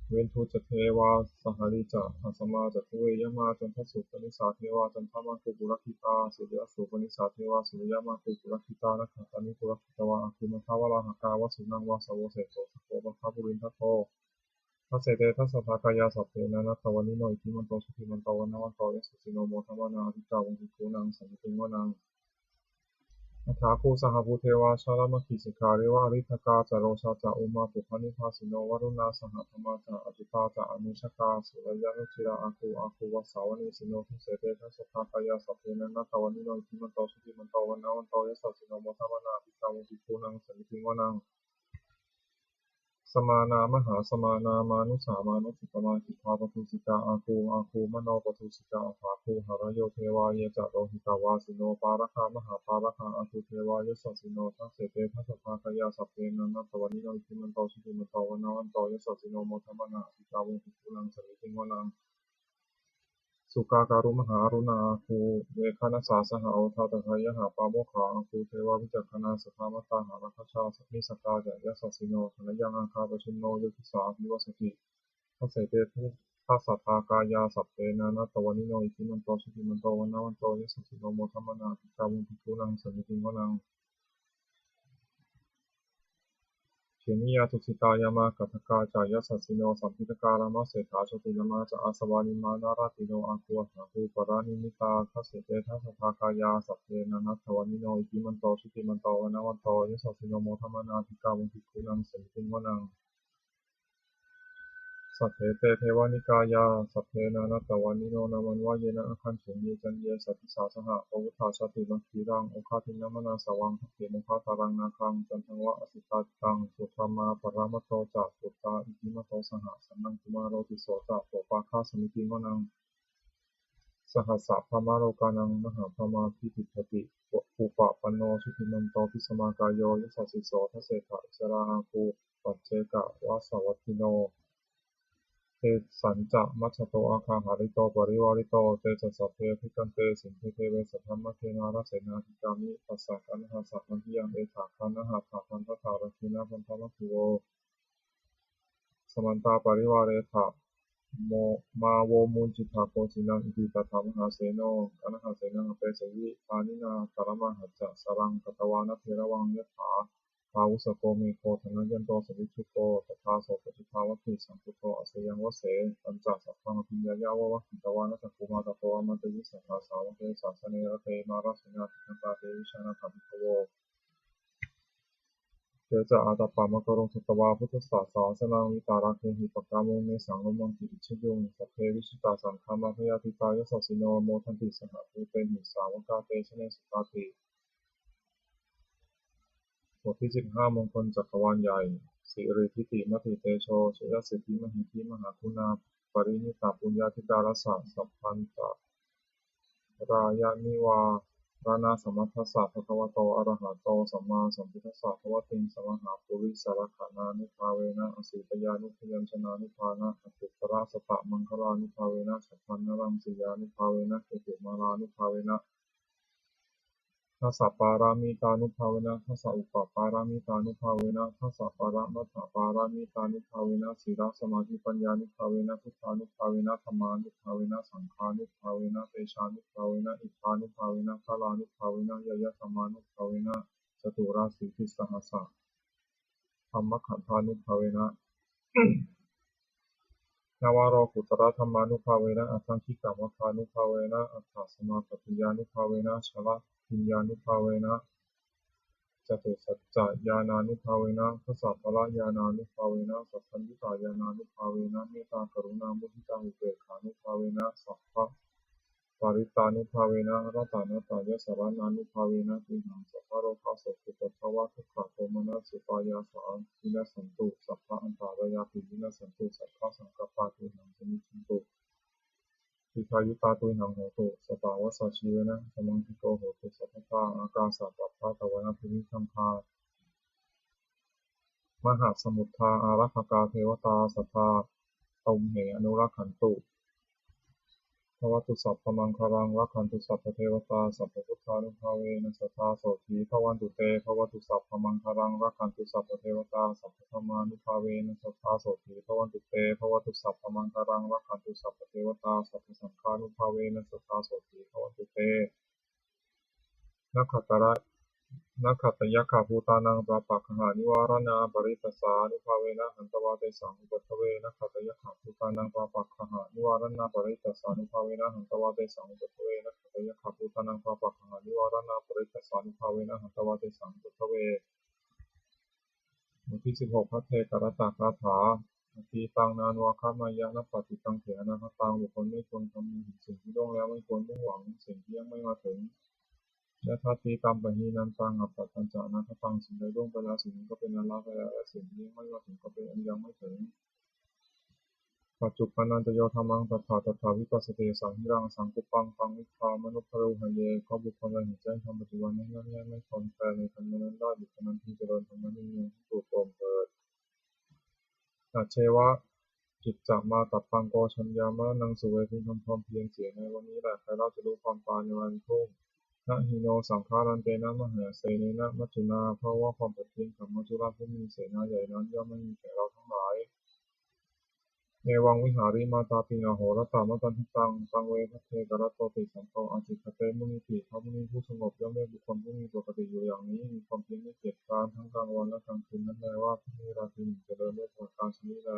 Veṇḍū ca devā sahalī ca asamā ca duve yamā, candassūpanisā devā candamāgū purakkhitā, suriyassūpanisā devā suriyamāgū purakkhitā, nakkhattāni purakkhitvā āgū mandavalāhakā, vasūnaṃ vāsavo seṭṭho sakkopāga purindado. Dasete dasadhā kāyā sabbe nānattavaṇṇino, iddhimanto jutimanto vaṇṇavanto yasassino, modamānā abhikkāmuṃ bhikkhūnaṃ samitiṃ vanaṃ. Athāgū sahabhū devā jalamaggisikhāriva, ariṭṭhakā ca rojā ca ummāpupphanibhāsino, varuṇā sahadhammā ca accutā ca anejakā, sūleyyarucirā āgū āgū vāsavanesino. Dasete dasadhā kāyā sabbe nānattavaṇṇino, iddhimanto jutimanto vaṇṇavanto yasassino, modamānā abhikkāmuṃ bhikkhūnaṃ samitiṃ vanaṃ. Samānā mahāsamānā mānusā mānusuttamā, khiḍḍāpadūsikā āgū āgū manopadūsikā. Athāgū harayo devā ye ca lohitavāsino, pāragā mahāpāragā āgū devā yasassino. Dasete dasadhā kāyā sabbe nānattavaṇṇino, iddhimanto jutimanto vaṇṇavanto yasassino, modamānā abhikkāmuṃ bhikkhūnaṃ samitiṃ vanaṃ. Sukkā karumhā aruṇā āgū veghanasā saha odātagayhā, pāmokkhā āgū devā vicakkhaṇā sadāmattā, hāragajā missakā ca yasassino. Thanayaṃ āga pajjunno yo disā abhivassati. Dasete dasadhā kāyā sabbe nānattavaṇṇino, iddhimanto jutimanto vaṇṇavanto yasassino, modamānā abhikkāmuṃ bhikkhūnaṃ samitiṃ vanaṃ. Khemiyā tusitā yāmā kaṭṭhakā ca yasassino, lambitakā lāmaseṭṭhā jotināmā ca āsavā, nimmānaratino āgū athāgū paranimmitā. Dasete dasadhā kāyā sabbe nānattavaṇṇino, iddhimanto jutimanto vaṇṇavanto yasassino, modamānā abhikkāmuṃ bhikkhūnaṃ samitiṃ vanaṃ. Saṭṭhete devanikāyā sabbe nānattavaṇṇino, nāmanvayena āgañchuṃ ye caññe sadisā saha. Pavutthajātimakkhīlaṃ oghatiṇṇamanāsavaṃ, dakkhemoghataraṃ nāgaṃ candaṃva asitātitaṃ. Subrahmā paramatto ca puttā iddhimato saha, sanaṅkumāro tisso ca sopāga samitiṃ vanaṃ. Sahassabrahmalokānaṃ mahābrahmābhitiṭṭhati, upapanno jutimanto bhismākāyo yasassi so. Dasettha issarā āgū paccekavasavattino, tesañca majjhato āga hārito parivārito. Te ca sabbe abhikkante sainde deve saddhammakkhenaṃ, rāse nābhikkāmi tassa kaṇhassa mandiyaṃ. Etha gaṇhatha bandhatha rāgena bandhamatthu vo, samantā parivāretha mā vo muñcittha koci naṃ. Iti tattha mahāseno kaṇhasenaṃ apesayi, pāṇinā talamāhacca saraṃ katvāna bheravaṃ. Yathā pāvussako megho thanayanto savijjuko, tadā so paccudāvatti saṅkuddho asayaṃvase. Tañca sabbaṃ abhiññāya vavakkhitvāna cakkhumā, tato āmantayi satthā sāvake sāsane rate. Mārasenā abhikkantā te vijānātha bhikkhavo. Te ca ātappamakaruṃ sutvā buddhassa sāsanaṃ, vītarāgehi pakkāmuṃ nesaṃ lomampi iñjayuṃ. Sabbe vijitasaṅgāmā bhayātītā yasassino, modanti saha bhūtehi sāvakā te janesutāti. บทที่สิบห้า มงคลจักรวาลใหญ่ Siridhitimatitejojayasiddhimahiddhimahāguṇā paranitapuññādhikārassa sabbantarāyanivāraṇasamatthassa bhagavato arahato sammāsambuddhassa dvattiṃ samahāpurisalakkhaṇānubhāvena asītyānubyañjanānubhāvena aṭṭhuttarasatamaṅgalānubhāvena chabbaṇṇaraṃsiyānubhāvena ketumālānubhāvena dasapāramitānubhāvena, dasaupapāramitānubhāvena, dasaparamatthapāramitānubhāvena, sīlasamādhipaññānubhāvena, buddhānubhāvena, dhammānubhāvena, saṅghānubhāvena, tejānubhāvena, iddhānubhāvena, balānubhāvena, ñeyyadhammānubhāvena, caturāsītisahassa dhammagandhānubhāvena, navalokuttaradhammānubhāvena, aṭṭhaṅgikamaggānubhāvena, aṭṭhasamāpattiyānubhāvena, chaḷabhiññānubhāvena, catusaccañāṇānubhāvena, dasabalañāṇānubhāvena, sabbaññutañāṇānubhāvena, mettākaruṇāmuditāupekkhānubhāvena, sabba parittānubhāvena, ratanattayasaraṇānubhāvena, tuyhaṃ sabbarogasokupaddavadukkhadomanassupāyāsā vinassantu, sabba-antarāyāpi vinassantu, sabbasaṅkappā tuyhaṃ samijjhantu, dīghāyutā tuyhaṃ hotu, satavassajīvena samaṅgiko hotu sabbadā. Ākāsapabbatavanabhūmigaṅgā mahāsamuddā ārakkhakā devatā sadā tumhe anurakkhantu. Bhavatu sabbamaṅgalaṃ, rakkhantu sabbadevatā, sabbabuddhānubhāvena sadā sotthī bhavantu te. Bhavatu sabbamaṅgalaṃ, rakkhantu sabbadevatā, sabbadhammānubhāvena sadā sotthī bhavantu te. Bhavatu sabbamaṅgalaṃ, rakkhantu sabbadevatā, sabbasaṅghānubhāvena sadā sotthī bhavantu te. Nakkhattara- nakkhattayakkhabhūtānaṃ pāpaggahanivāraṇā parittassānubhāvena hantvā tesaṃ upaddave. Nakkhattayakkhabhūtānaṃ pāpaggahanivāraṇā parittassānubhāvena hantvā tesaṃ upaddave. Nakkhattayakkhabhūtānaṃ pāpaggahanivāraṇā parittassānubhāvena hantvā tesaṃ upaddave. บทที่ สิบหก ภัทเทกรัตตคาถา Atītaṃ nānvāgameyya nappaṭikaṅkhe anāgataṃ. บุคคลไม่ควรคำนึงถึงสิ่งที่ล่วงแล้ว ไม่ควรมุ่งหวังสิ่งที่ยังไม่มาถึง Yadatītampahīnantaṃ appattañca anāgataṃ. สิ่งใดล่วงไปแล้ว สิ่งนั้นก็เป็นอันละไปแล้ว และสิ่งที่ยังไม่มาถึงก็เป็นอันยังไม่ถึง Paccuppannañca yo dhammaṃ tattha tattha vipassati, asaṃhiraṃ asaṅkuppaṃ taṃ viddhā manubrūhaye. ก็บุคคลใดเห็นแจ้งธรรมปัจจุบันนั้นๆ ไม่คลอนแคลนในธรรมนั้นๆ ได้ บุคคลนั้นพึงเจริญธรรมะเนืองๆ ทั้งปวงเถิด Ajjeva kiccamātappaṃ ko jaññā maraṇaṃ suve. พึงทำความเพียรเสียในวันนี้แหละ ใครเล่าจะรู้ความตายในวันรุ่ง Na hi no saṅgarantena mahāsenena maccunā. เพราะว่าความผัดเพี้ยนของมัจจุราชผู้มีเสนาใหญ่นั้น ย่อมไม่มีแก่เราทั้งหลาย Evaṃvihārimātāpiṃ ahorattamatanditaṃ, taṃ ve bhaddekarattoti santo ācikkhate munīti. พระมุนีผู้สงบย่อมเรียกบุคคลผู้มีปกติอยู่อย่างนี้ มีความเพียรไม่เกียจคร้าน ทั้งกลางวันและกลางคืน นั้นแลว่า พรุ่งนี้ราตรีหนึ่งเจริญด้วยประการฉะนี้แล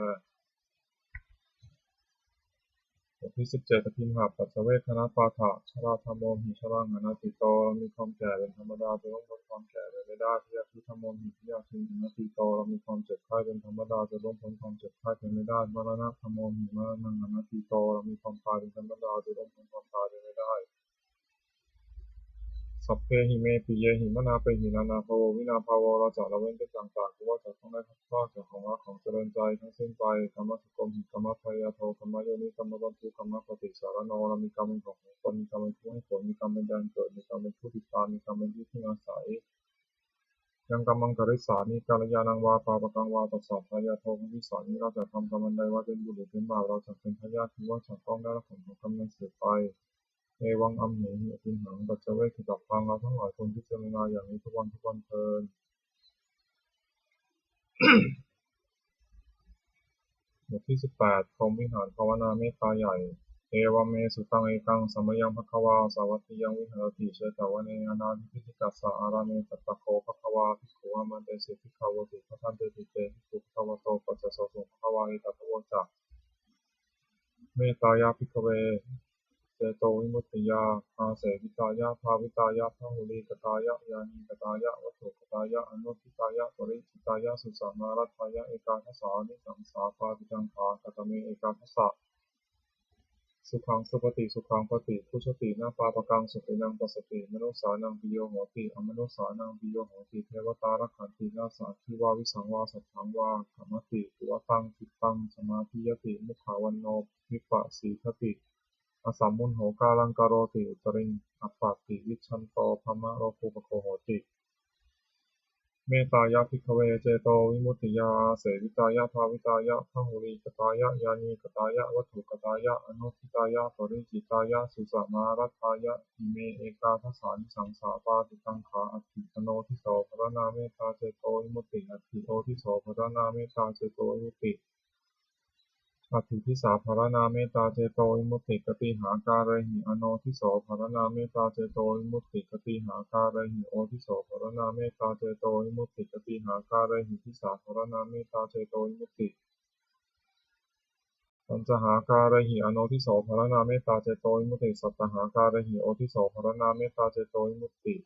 บทที่ สิบเจ็ด Abyimhapajjavekkhanappāṭha. Jarādhammomhi jaraṃ anatīto. เรามีความแก่เป็นธรรมดา จะล่วงพ้นความแก่ไปไม่ได้ Byādhidhammomhi byādhiṃ anatīto. เรามีความเจ็บไข้เป็นธรรมดา จะล่วงพ้นความเจ็บไข้ไปไม่ได้ Maraṇadhammomhi maraṇaṃ anatīto. เรามีความตายเป็นธรรมดา จะล่วงพ้นความตายไปไม่ได้ Sabbehi me piyehi manāpehi nānābhāvo vinābhāvo. เราจะละเว้นเป็นต่างๆ คือว่าจะต้องได้พลัดพรากจากของรักของเจริญใจทั้งสิ้นไป Kammasukhamhi kammadāyādo kammayoni kammabandhu kammapaṭisaraṇo. เรามีกรรมเป็นของของตน มีกรรมเป็นผู้ให้ผล มีกรรมเป็นแดนเกิด มีกรรมเป็นผู้ติดตาม มีกรรมเป็นที่พึ่งอาศัย Yaṃ kammaṃ karissāmi kalyāṇaṃ vā pāpakaṃ vā tassa dāyādo bhavissāmi. เราจะทำกรรมอันใด ว่าเป็นบุญหรือเป็นบาป เราจะเป็นทายาท คือว่าจะต้องได้รับผลของกรรมนั้นสืบไป Evaṃ amhehi abyimhaṃ pajjavekkhitabbaṃ. เราทั้งหลายควรพิจารณาอย่างนี้ทุกวันทุกวันเทอญ บทที่ สิบแปด พรหมวิหารภาวนาเมตตาใหญ่ Evaṃ me sutaṃ. Ekaṃ samayaṃ bhagavā sāvatthiyaṃ viharati jetavane anāthapiṇḍikassa ārāme. Tatra kho bhagavā bhikkhū āmantesi bhikkhavoti. Bhadanteti te bhikkhū bhagavato paccassosuṃ. Bhagavā etadavoca. Mettāya bhikkhave cetovimuttiyā āsevitāya bhāvitāya bahulīkatāya yānīkatāya vatthukatāya anuṭṭhitāya paricitāya susamāraddhāya ekādasa ānisaṃsā pāpiṭaṅkhā. Katame ekādasa? Sukhaṃ supati, sukhaṃ paṭibujjhati, na pāpakaṃ supinaṃ passati, manussānaṃ piyo hoti, amanussānaṃ piyo hoti, devatā rakkhanti, nāssa aggi vā visaṃ vā satthaṃ vā kamati, tuvaṭaṃ cittaṃ samādhiyati, mukhavaṇṇo vippasīdati, asammuḷho kālaṃ karoti, uttariṃ appaṭivijjhanto brahmalokūpago hoti. Mettāya bhikkhave cetovimuttiyā āsevitāya bhāvitāya bahulīkatāya yānīkatāya vatthukatāya anuṭṭhitāya paricitāya susamāraddhāya ime ekādasānisaṃsā pāṭikaṅkhā atthi. Anodhiso pharaṇā mettā cetovimutti. Atthi odhiso pharaṇā mettā cetovimutti. Atthi disā pharaṇā mettā cetovimutti. Katīhākārehi anodhiso pharaṇā mettā cetovimutti? Katīhākārehi odhiso pharaṇā mettā cetovimutti? Katīhākārehi disā pharaṇā mettā cetovimutti? Pañcahākārehi anodhiso pharaṇā mettā cetovimutti. Sattahākārehi odhiso pharaṇā mettā cetovimutti.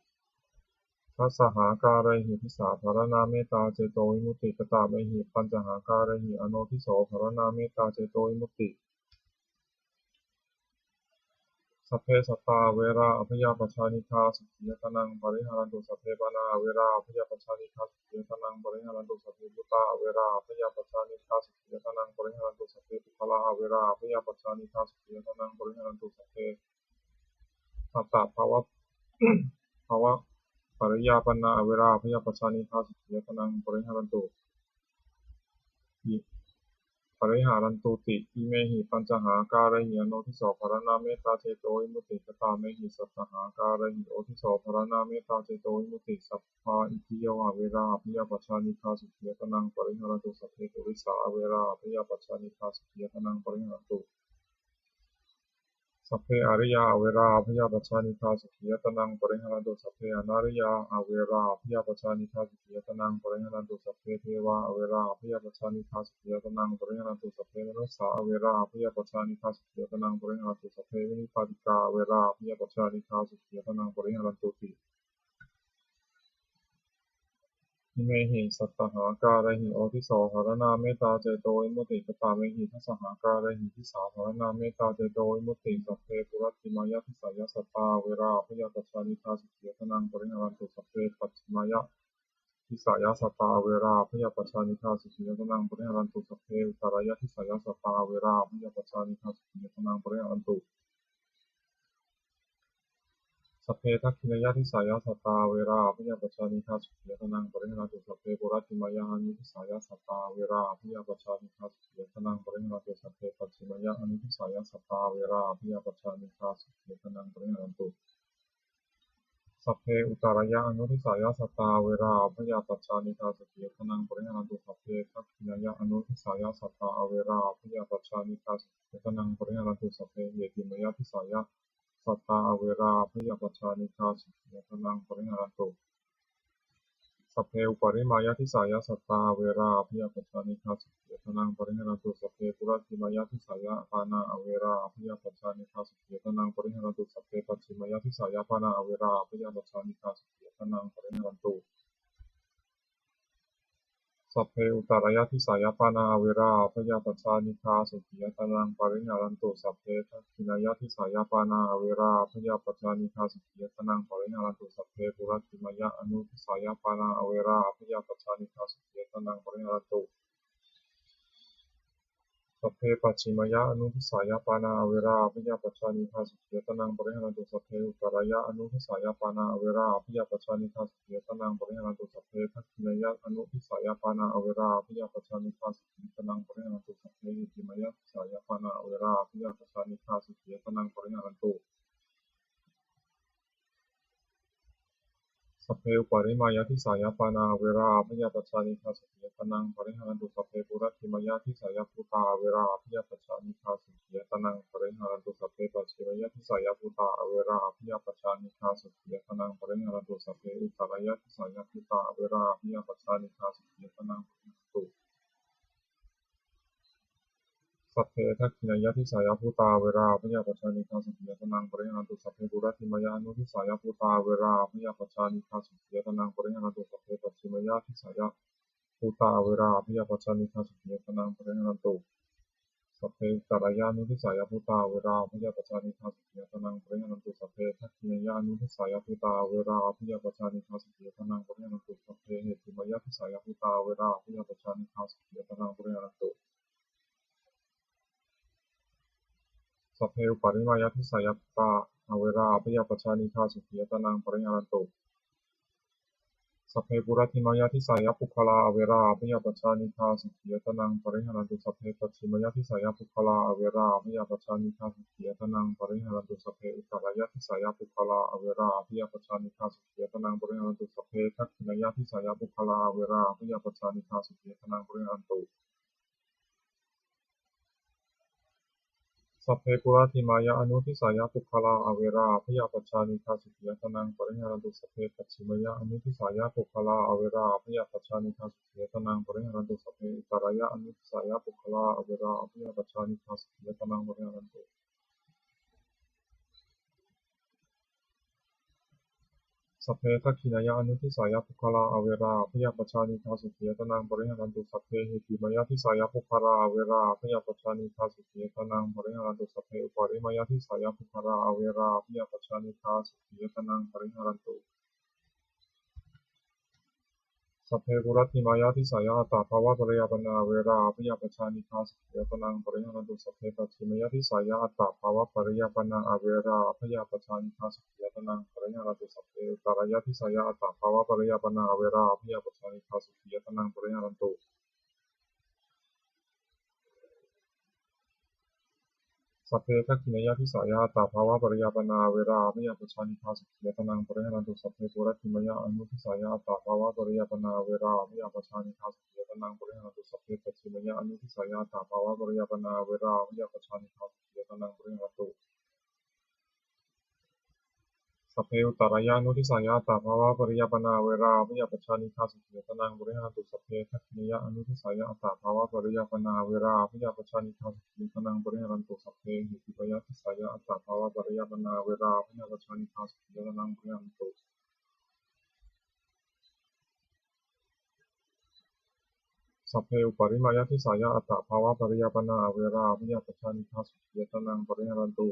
Dasahākārehi disā pharaṇā mettā cetovimutti. Katāmehi pañcahākārehi anodhiso pharaṇā mettā cetovimutti. Sabbe sattā averā abyāpajjhā anīghā sukhī attānaṃ pariharantu. Sabbe pāṇā averā abyāpajjhā anīghā sukhī attānaṃ pariharantu. Sabbe bhūtā averā abyāpajjhā anīghā sukhī attānaṃ pariharantu. Sabbe puggalā averā abyāpajjhā anīghā sukhī attānaṃ pariharantu. Sabbe sattā bhava bhavapariyāpannā averā abyāpajjhā anīghā sukhī attānaṃ pariharantu. I- pariharantuti. Imehi pañcahākārehi anodhiso pharaṇā mettā cetovimutti. Katāmehi sattahākārehi odhiso pharaṇā mettā cetovimutti. Sabbā itthiyo averā abyāpajjhā anīghā sukhī attānaṃ pariharantu. Sabbe purisā averā abyāpajjhā anīghā sukhī attānaṃ pariharantu. Sabbe ariyā averā abyāpajjhā anīghā sukhī attānaṃ pariharantu. Sabbe anariyā averā abyāpajjhā anīghā sukhī attānaṃ pariharantu. Sabbe devā averā abyāpajjhā anīghā sukhī attānaṃ pariharantu. Sabbe manussā averā abyāpajjhā anīghā sukhī attānaṃ pariharantu. Sabbe vinipātikā averā abyāpajjhā anīghā sukhī attānaṃ pariharantu ti. Imehi sattahākārehi odhiso pharaṇā mettā cetovimutti. Katāmehi dasahākārehi disā pharaṇā mettā cetovimutti. Sabbe puratthimāya disāya sattā averā abyāpajjhā anīghā sukhī attānaṃ pariharantu. Sabbe pacchimāya disāya sattā averā abyāpajjhā anīghā sukhī attānaṃ pariharantu. Sabbe uttarāya disāya sattā averā abyāpajjhā anīghā sukhī attānaṃ pariharantu. Sabbe dakkhiṇāya disāya sattā averā abyāpajjhā anīghā sukhī attānaṃ pariharantu. Sabbe puratthimāya anudisāya sattā averā abyāpajjhā anīghā sukhī attānaṃ pariharantu. Sabbe pacchimāya anudisāya sattā averā abyāpajjhā anīghā sukhī attānaṃ pariharantu. Sabbe uttarāya anudisāya sattā averā abyāpajjhā anīghā sukhī attānaṃ pariharantu. Sabbe dakkhiṇāya anudisāya sattā averā abyāpajjhā anīghā sukhī attānaṃ pariharantu. Sabbe heṭṭhimāya disāya sattā averā abyāpajjhā anīghā sukhī attānaṃ pariharantu. Sabbe uparimāya disāya sattā averā abyāpajjhā anīghā sukhī attānaṃ pariharantu. Sabbe puratthimāya disāya pāṇā averā abyāpajjhā anīghā sukhī attānaṃ pariharantu. Sabbe pacchimāya disāya pāṇā averā abyāpajjhā anīghā sukhī attānaṃ pariharantu. Sabbe uttarāya disāya pāṇā averā abyāpajjhā anīghā sukhī attānaṃ pariharantu. Sabbe dakkhiṇāya disāya pāṇā averā abyāpajjhā anīghā sukhī attānaṃ pariharantu. Sabbe puratthimāya anudisāya pāṇā averā abyāpajjhā anīghā sukhī attānaṃ pariharantu. Sabbe pacchimāya anudisāya pāṇā averā abyāpajjhā anīghā sukhī attānaṃ pariharantu. Sabbe uttarāya anudisāya pāṇā averā abyāpajjhā anīghā sukhī attānaṃ pariharantu. Sabbe dakkhiṇāya anudisāya pāṇā averā abyāpajjhā anīghā sukhī attānaṃ pariharantu. Sabbe heṭṭhimāya disāya pāṇā averā abyāpajjhā anīghā sukhī attānaṃ pariharantu. Sabbe uparimāya disāya pāṇā averā abyāpajjhā anīghā sukhī attānaṃ pariharantu. Sabbe puratthimāya disāya bhūtā averā abyāpajjhā anīghā sukhī attānaṃ pariharantu. Sabbe pacchimāya disāya bhūtā averā abyāpajjhā anīghā sukhī attānaṃ pariharantu. Sabbe uttarāya disāya bhūtā averā abyāpajjhā anīghā sukhī attānaṃ pariharantu. Sabbe dakkhiṇāya disāya bhūtā averā abyāpajjhā anīghā sukhī attānaṃ pariharantu. Sabbe puratthimāya anudisāya bhūtā averā abyāpajjhā anīghā sukhī attānaṃ pariharantu. Sabbe pacchimāya disāya bhūtā averā abyāpajjhā anīghā sukhī attānaṃ pariharantu. Sabbe uttarāya anudisāya bhūtā averā abyāpajjhā anīghā sukhī attānaṃ pariharantu. Sabbe dakkhiṇāya anudisāya bhūtā averā abyāpajjhā anīghā sukhī attānaṃ pariharantu. Sabbe heṭṭhimāya disāya bhūtā averā abyāpajjhā anīghā sukhī attānaṃ pariharantu. Sabbe uparimāya disāya bhūtā averā abyāpajjhā anīghā sukhī attānaṃ pariharantu. Sabbe puratthimāya disāya puggalā averā abyāpajjhā anīghā sukhī attānaṃ pariharantu. Sabbe pacchimāya disāya puggalā averā abyāpajjhā anīghā sukhī attānaṃ pariharantu. Sabbe uttarāya disāya puggalā averā abyāpajjhā anīghā sukhī attānaṃ pariharantu. Sabbe dakkhiṇāya disāya puggalā averā abyāpajjhā anīghā sukhī attānaṃ pariharantu. Sabbe puratthimāya anudisāya puggalā averā abyāpajjhā anīghā sukhī attānaṃ pariharantu. Sabbe pacchimāya anudisāya puggalā averā abyāpajjhā anīghā sukhī attānaṃ pariharantu. Sabbe uttarāya anudisāya puggalā averā abyāpajjhā anīghā sukhī attānaṃ pariharantu. Sabbe dakkhiṇāya anudisāya puggalā averā abyāpajjhā anīghā sukhī attānaṃ pariharantu. Sabbe heṭṭhimāya disāya puggalā averā abyāpajjhā anīghā sukhī attānaṃ pariharantu. Sabbe uparimāya disāya puggalā averā abyāpajjhā anīghā sukhī attānaṃ pariharantu. Sabbe puratthimāya disāya attabhāvapariyāpannā averā abyāpajjhā anīghā sukhī attānaṃ pariharantu. Sabbe pacchimāya disāya attabhāvapariyāpannā averā abyāpajjhā anīghā sukhī attānaṃ pariharantu. Sabbe uttarāya disāya attabhāvapariyāpannā averā abyāpajjhā anīghā sukhī attānaṃ pariharantu. Sabbe dakkhiṇāya disāya attabhāvapariyāpannā averā abyāpajjhā anīghā sukhī attānaṃ pariharantu. Sabbe puratthimāya anudisāya attabhāvapariyāpannā averā abyāpajjhā anīghā sukhī attānaṃ pariharantu. Sabbe pacchimāya anudisāya attabhāvapariyāpannā averā abyāpajjhā anīghā sukhī attānaṃ pariharantu. Sabbe uttarāya anudisāya attabhāvapariyāpannā averā abyāpajjhā anīghā sukhī attānaṃ pariharantu. Sabbe dakkhiṇāya anudisāya attabhāvapariyāpannā averā abyāpajjhā anīghā sukhī attānaṃ pariharantu. Sabbe heṭṭhimāya disāya attabhāvapariyāpannā averā abyāpajjhā anīghā sukhī attānaṃ pariharantu. Sabbe uparimāya disāya attabhāvapariyāpannā averā abyāpajjhā anīghā sukhī attānaṃ pariharantu.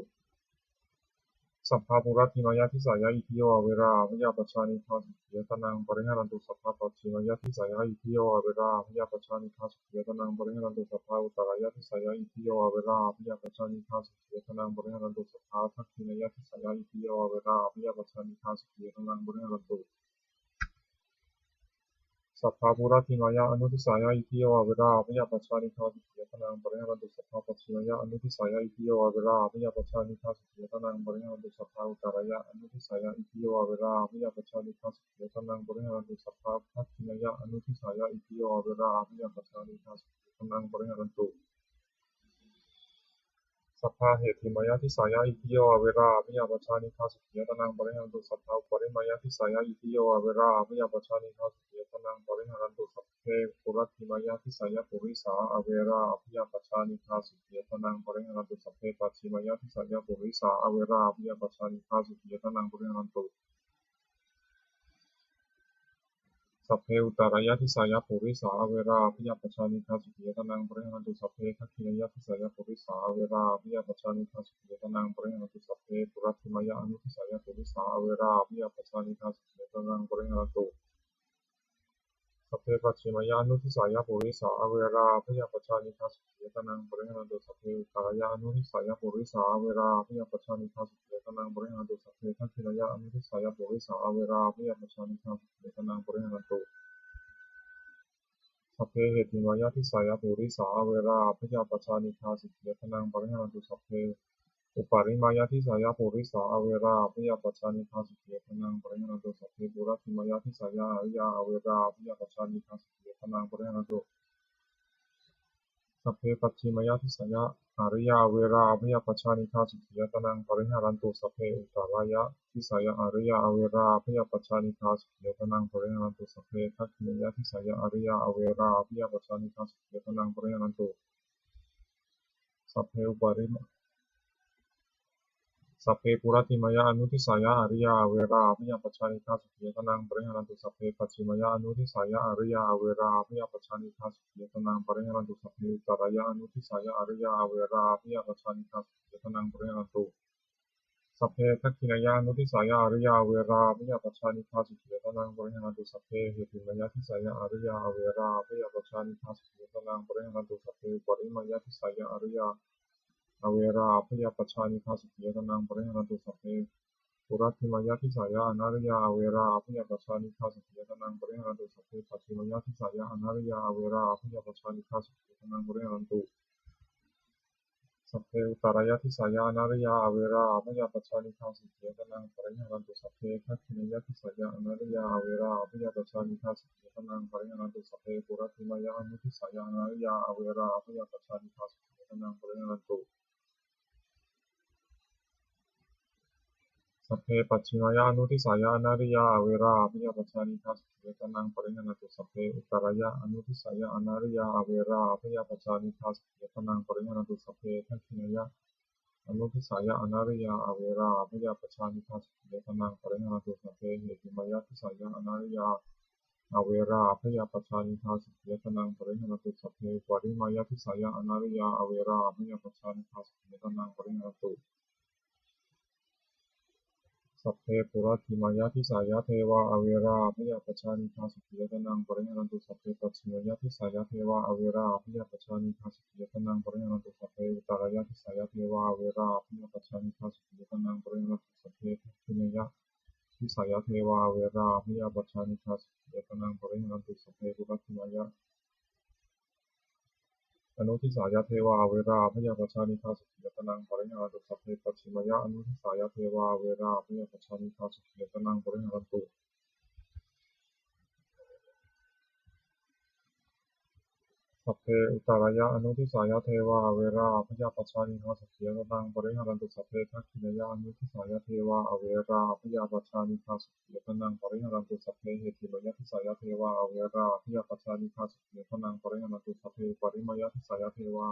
Sabbe puratthimāya disāya itthiyo averā abyāpajjhā anīghā sukhī attānaṃ pariharantu. Sabbe pacchimāya disāya itthiyo averā abyāpajjhā anīghā sukhī attānaṃ pariharantu. Sabbe uttarāya disāya itthiyo averā abyāpajjhā anīghā sukhī attānaṃ pariharantu. Sabbe dakkhiṇāya disāya itthiyo averā abyāpajjhā anīghā sukhī attānaṃ pariharantu. Sabbe puratthimāya anudisāya itthiyo averā abyāpajjhā anīghā sukhī attānaṃ pariharantu. Sabbe pacchimāya anudisāya itthiyo averā abyāpajjhā anīghā sukhī attānaṃ pariharantu. Sabbe uttarāya anudisāya itthiyo averā abyāpajjhā anīghā sukhī attānaṃ pariharantu. Sabbe dakkhiṇāya anudisāya itthiyo averā abyāpajjhā anīghā sukhī attānaṃ pariharantu. Sabbe heṭṭhimāya disāya itthiyo averā abyāpajjhā anīghā sukhī attānaṃ pariharantu. Sabbe uparimāya disāya itthiyo averā abyāpajjhā anīghā sukhī attānaṃ pariharantu. Sabbe puratthimāya disāya purisā averā abyāpajjhā anīghā sukhī attānaṃ pariharantu. Sabbe pacchimāya disāya purisā averā abyāpajjhā anīghā sukhī attānaṃ pariharantu. Sabbe uttarāya disāya purisā averā abyāpajjhā anīghā sukhī attānaṃ pariharantu. Sabbe dakkhiṇāya disāya purisā averā abyāpajjhā anīghā sukhī attānaṃ pariharantu. Sabbe puratthimāya anudisāya purisā averā abyāpajjhā anīghā sukhī attānaṃ pariharantu. Sabbe pacchimāya anudisāya purisā averā abyāpajjhā anīghā sukhī attānaṃ pariharantu. Sabbe uttarāya anudisāya purisā averā abyāpajjhā anīghā sukhī attānaṃ pariharantu. Sabbe dakkhiṇāya anudisāya purisā averā abyāpajjhā anīghā sukhī attānaṃ pariharantu. Sabbe heṭṭhimāya disāya purisā averā abyāpajjhā anīghā sukhī attānaṃ pariharantu. Sabbe uparimāya disāya purisā averā abyāpajjhā anīghā sukhī attānaṃ pariharantu. Sabbe puratthimāya disāya ariyā averā abyāpajjhā anīghā sukhī attānaṃ pariharantu. Sabbe pacchimāya disāya ariyā averā abyāpajjhā anīghā sukhī attānaṃ pariharantu. Sabbe uttarāya disāya ariyā averā abyāpajjhā anīghā sukhī attānaṃ pariharantu. Sabbe dakkhiṇāya disāya ariyā averā abyāpajjhā anīghā sukhī attānaṃ pariharantu. Sabbe uparimā Sabbe puratthimāya anudisāya ariyā averā abyāpajjhā anīghā sukhī attānaṃ pariharantu. Sabbe pacchimāya anudisāya ariyā averā abyāpajjhā anīghā sukhī attānaṃ pariharantu. Sabbe uttarāya anudisāya ariyā averā abyāpajjhā anīghā sukhī attānaṃ pariharantu. Sabbe dakkhiṇāya anudisāya ariyā averā abyāpajjhā anīghā sukhī attānaṃ pariharantu. Sabbe heṭṭhimāya disāya ariyā averā abyāpajjhā anīghā sukhī attānaṃ pariharantu. Sabbe uparimāya disāya ariyā averā abyāpajjhā anīghā sukhī attānaṃ pariharantu. Sabbe puratthimāya disāya anariyā averā abyāpajjhā anīghā sukhī attānaṃ pariharantu. Sabbe pacchimāya disāya anariyā averā abyāpajjhā anīghā sukhī attānaṃ pariharantu. Sabbe uttarāya disāya anariyā averā abyāpajjhā anīghā sukhī attānaṃ pariharantu. Sabbe dakkhiṇāya disāya anariyā averā abyāpajjhā anīghā sukhī attānaṃ pariharantu. Sabbe puratthimāya anudisāya anariyā averā abyāpajjhā anīghā sukhī attānaṃ pariharantu. Sabbe pacchimāya anudisāya anariyā averā abyāpajjhā anīghā sukhī attānaṃ pariharantu. Sabbe uttarāya anudisāya anariyā averā abyāpajjhā anīghā sukhī attānaṃ pariharantu. Sabbe dakkhiṇāya anudisāya anariyā averā abyāpajjhā anīghā sukhī attānaṃ pariharantu. Sabbe heṭṭhimāya disāya anariyā averā abyāpajjhā anīghā sukhī attānaṃ pariharantu. Sabbe uparimāya disāya anariyā averā abyāpajjhā anīghā sukhī attānaṃ pariharantu. Sabbe puratthimāya disāya devā averā abyāpajjhā anīghā sukhī attānaṃ pariharantu. Sabbe pacchimāya disāya devā averā abyāpajjhā anīghā sukhī attānaṃ pariharantu. Sabbe uttarāya disāya devā averā abyāpajjhā anīghā sukhī attānaṃ pariharantu. Sabbe dakkhiṇāya disāya devā averā abyāpajjhā anīghā sukhī attānaṃ pariharantu. Sabbe puratthimāya anudisāya devā averā abyāpajjhā anīghā sukhī attānaṃ pariharantu. Sabbe pacchimāya anudisāya devā averā abyāpajjhā anīghā sukhī attānaṃ pariharantu. Sabbe uttarāya anudisāya devā averā abyāpajjhā anīghā sukhī attānaṃ pariharantu. Sabbe dakkhiṇāya anudisāya devā averā abyāpajjhā anīghā sukhī attānaṃ pariharantu. Sabbe heṭṭhimāya disāya devā averā abyāpajjhā anīghā sukhī attānaṃ pariharantu. Sabbe uparimāya disāya devā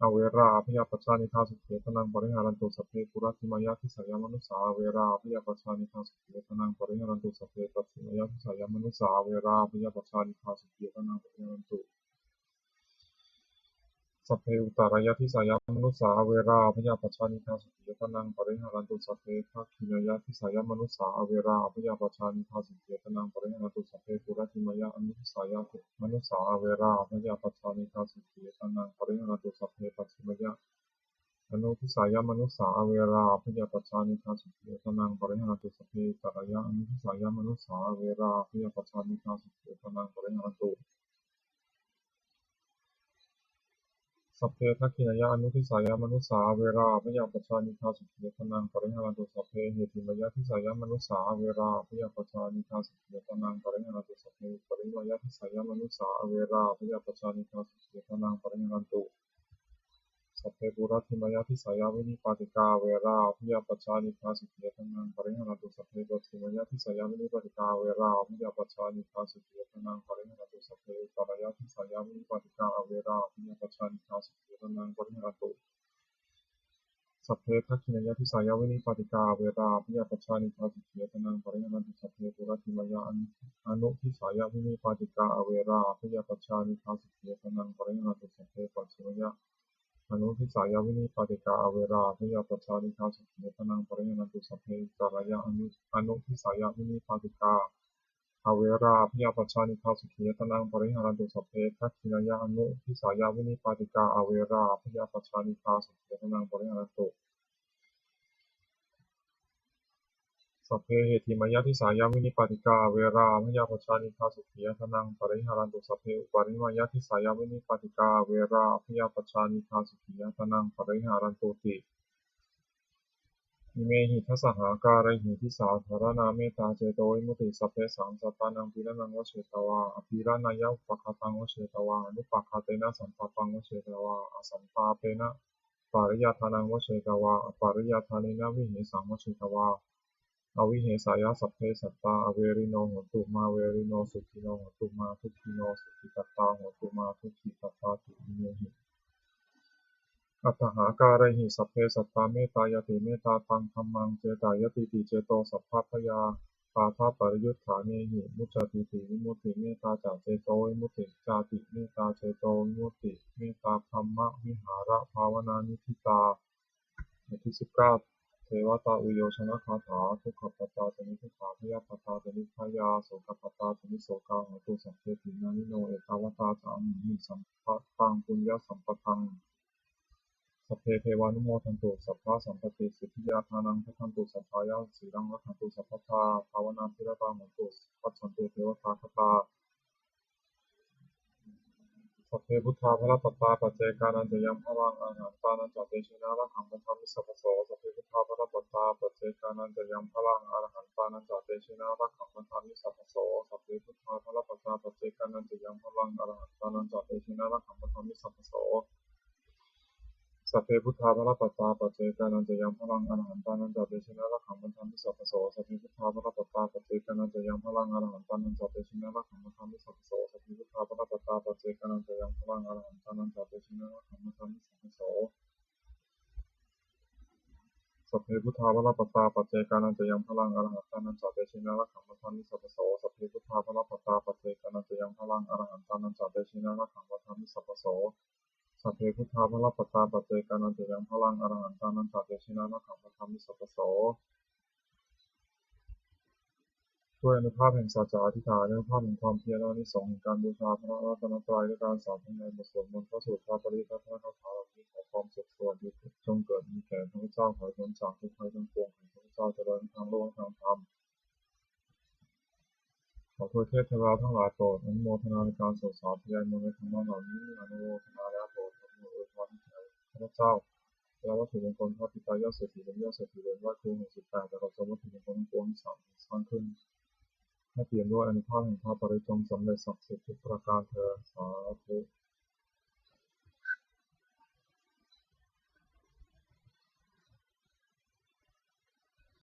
averā abyāpajjhā anīghā sukhī attānaṃ pariharantu. Sabbe puratthimāya disāya manussā averā abyāpajjhā anīghā sukhī attānaṃ pariharantu. Sabbe pacchimāya disāya manussā averā abyāpajjhā anīghā sukhī attānaṃ pariharantu. Sabbe uttarāya disāya manussā averā abyāpajjhā anīghā sukhī attānaṃ pariharantu. Sabbe dakkhiṇāya disāya manussā averā abyāpajjhā anīghā sukhī attānaṃ pariharantu. Sabbe puratthimāya anudisāya manussā averā abyāpajjhā anīghā sukhī attānaṃ pariharantu. Sabbe pacchimāya anudisāya manussā averā abyāpajjhā anīghā sukhī attānaṃ pariharantu. Sabbe uttarāya anudisāya manussā averā abyāpajjhā anīghā sukhī attānaṃ pariharantu. Sabbe dakkhiṇāya anudisāya manussā averā abyāpajjhā anīghā sukhī attānaṃ pariharantu. Sabbe heṭṭhimāya disāya manussā averā abyāpajjhā anīghā sukhī attānaṃ pariharantu. Sabbe uparimāya disāya manussā averā abyāpajjhā anīghā sukhī attānaṃ pariharantu. Sabbe puratthimāya disāya vinipātikā averā abyāpajjhā anīghā sukhī attānaṃ pariharantu. Sabbe pacchimāya disāya vinipātikā averā abyāpajjhā anīghā sukhī attānaṃ pariharantu. Sabbe uttarāya disāya vinipātikā averā abyāpajjhā anīghā sukhī attānaṃ pariharantu. Sabbe dakkhiṇāya disāya vinipātikā averā abyāpajjhā anīghā sukhī attānaṃ pariharantu. Sabbe puratthimāya anudisāya vinipātikā averā abyāpajjhā anīghā sukhī attānaṃ pariharantu. Sabbe pacchimāya anudisāya vinipātikā averā abyāpajjhā anīghā sukhī attānaṃ pariharantu. Sabbe uttarāya anudisāya vinipātikā averā abyāpajjhā anīghā sukhī attānaṃ pariharantu. Sabbe dakkhiṇāya anudisāya vinipātikā averā abyāpajjhā anīghā sukhī attānaṃ pariharantu. Sabbe heṭṭhimāya disāya vinipātikā averā abyāpajjhā anīghā sukhī attānaṃ pariharantu. Sabbe uparimāya disāya vinipātikā averā abyāpajjhā anīghā sukhī attānaṃ pariharantu ti. Imehi dasahākārehi disādharaṇā mettācetovimutti. Sabbesaṃ sattānaṃ pīḷanaṃ vajjetvā apīḷanāya upākhātaṃ vajjetvā anupaghātena santāpaṃ vajjetvā asantāpena pariyādānaṃ vajjetvā apariyādānena vihesaṃ vajjetvā avihesāya sabbe sattā averino hontu mā verino sukhino hontu mā dukkhino sukhitattā hontu mā dukkhitattāti. Imehi aṭṭhahākārehi sabbe sattā mettāyatīti mettā taṃ dhammaṃ cetayatīti ceto sabbabhayā bādhāpariyuṭṭhānehi muccatīti vimutti. Mettā ca cetovimutti cāti mettā cetovimutti mettā brahmavihārabhāvanāniṭṭhitā. บทที่สิบเก้า เทวตาอุยโยชนคาถา Dukkhappattā ca niddukkhā bhayappattā ca nibbhayā sokappattā ca nissokā hontu sabbepi pāṇino. Ettāvatā ca amhehi sambhataṃ puññasampadaṃ Sabbe devānumodantu, sabbasampattisiddhiyā. Dānaṃ dadantu saddhāya, sīlaṃ rakkhantu sabbadā, bhāvanābhiratā hontu, gacchantu devatāgatā. Sabbe buddhā balappattā, paccekānañca yaṃ balaṃ, arahantānañca tejena, rakkhaṃ bandhāmi sabbaso. Sabbe buddhā balappattā, paccekānañca yaṃ balaṃ, arahantānañca tejena, rakkhaṃ bandhāmi sabbaso. Sabbe buddhā balappattā, paccekānañca yaṃ balaṃ, arahantānañca tejena, rakkhaṃ bandhāmi sabbaso. Sabbe buddhā balappattā, paccekānañca yaṃ balaṃ, arahantānañca tejena, rakkhaṃ bandhāmi sabbaso. Sabbe buddhā balappattā, paccekānañca yaṃ balaṃ, arahantānañca tejena, rakkhaṃ bandhāmi sabbaso. Sabbe buddhā balappattā, paccekānañca yaṃ balaṃ, arahantānañca tejena, rakkhaṃ bandhāmi sabbaso. Sabbe buddhā balappattā, paccekānañca yaṃ balaṃ, arahantānañca tejena, rakkhaṃ bandhāmi sabbaso. Sabbe buddhā balappattā, paccekānañca yaṃ balaṃ, arahantānañca tejena, rakkhaṃ bandhāmi sabbaso. Sabbe buddhā balappattā, paccekānañca yaṃ balaṃ, arahantānañca tejena, rakkhaṃ bandhāmi sabbaso. ด้วยอานุภาพแห่งสัจจะอธิษฐาน อานุภาพแห่งความเพียร อานิสงส์แห่งการบูชาพระรัตนตรัย ด้วยการสาธยายบทสวดมนต์ พระสูตร พระปริตร และพระคาถาเหล่านี้ ขอความสุขสวัสดีจงเกิดมีแก่ข้าพเจ้า ขอให้พ้นจากทุกข์ภัยทั้งปวง ขอให้ข้าพเจ้าเจริญทั้งโลกและทางธรรม ขอทวยเทพเทวดาทั้งหลายโปรดอนุโมทนาในการสวดสาธยายมนต์และธรรมะเหล่านี้ อนุโมทนาแล้วโปรดอนุโมทนาให้แก่ข้าพเจ้า และวัตถุมงคลพระปิดตายอดเศรษฐี และยอดเศรษฐีเหรียญไหว้ครูหกสิบแปด ตลอดจนวัตถุมงคลทั้งปวงที่สร้างขึ้น ให้เปี่ยมด้วยอานุภาพแห่งพระปริตร จงสำเร็จศักดิ์สิทธิ์ทุกประการเทอญ สาธุ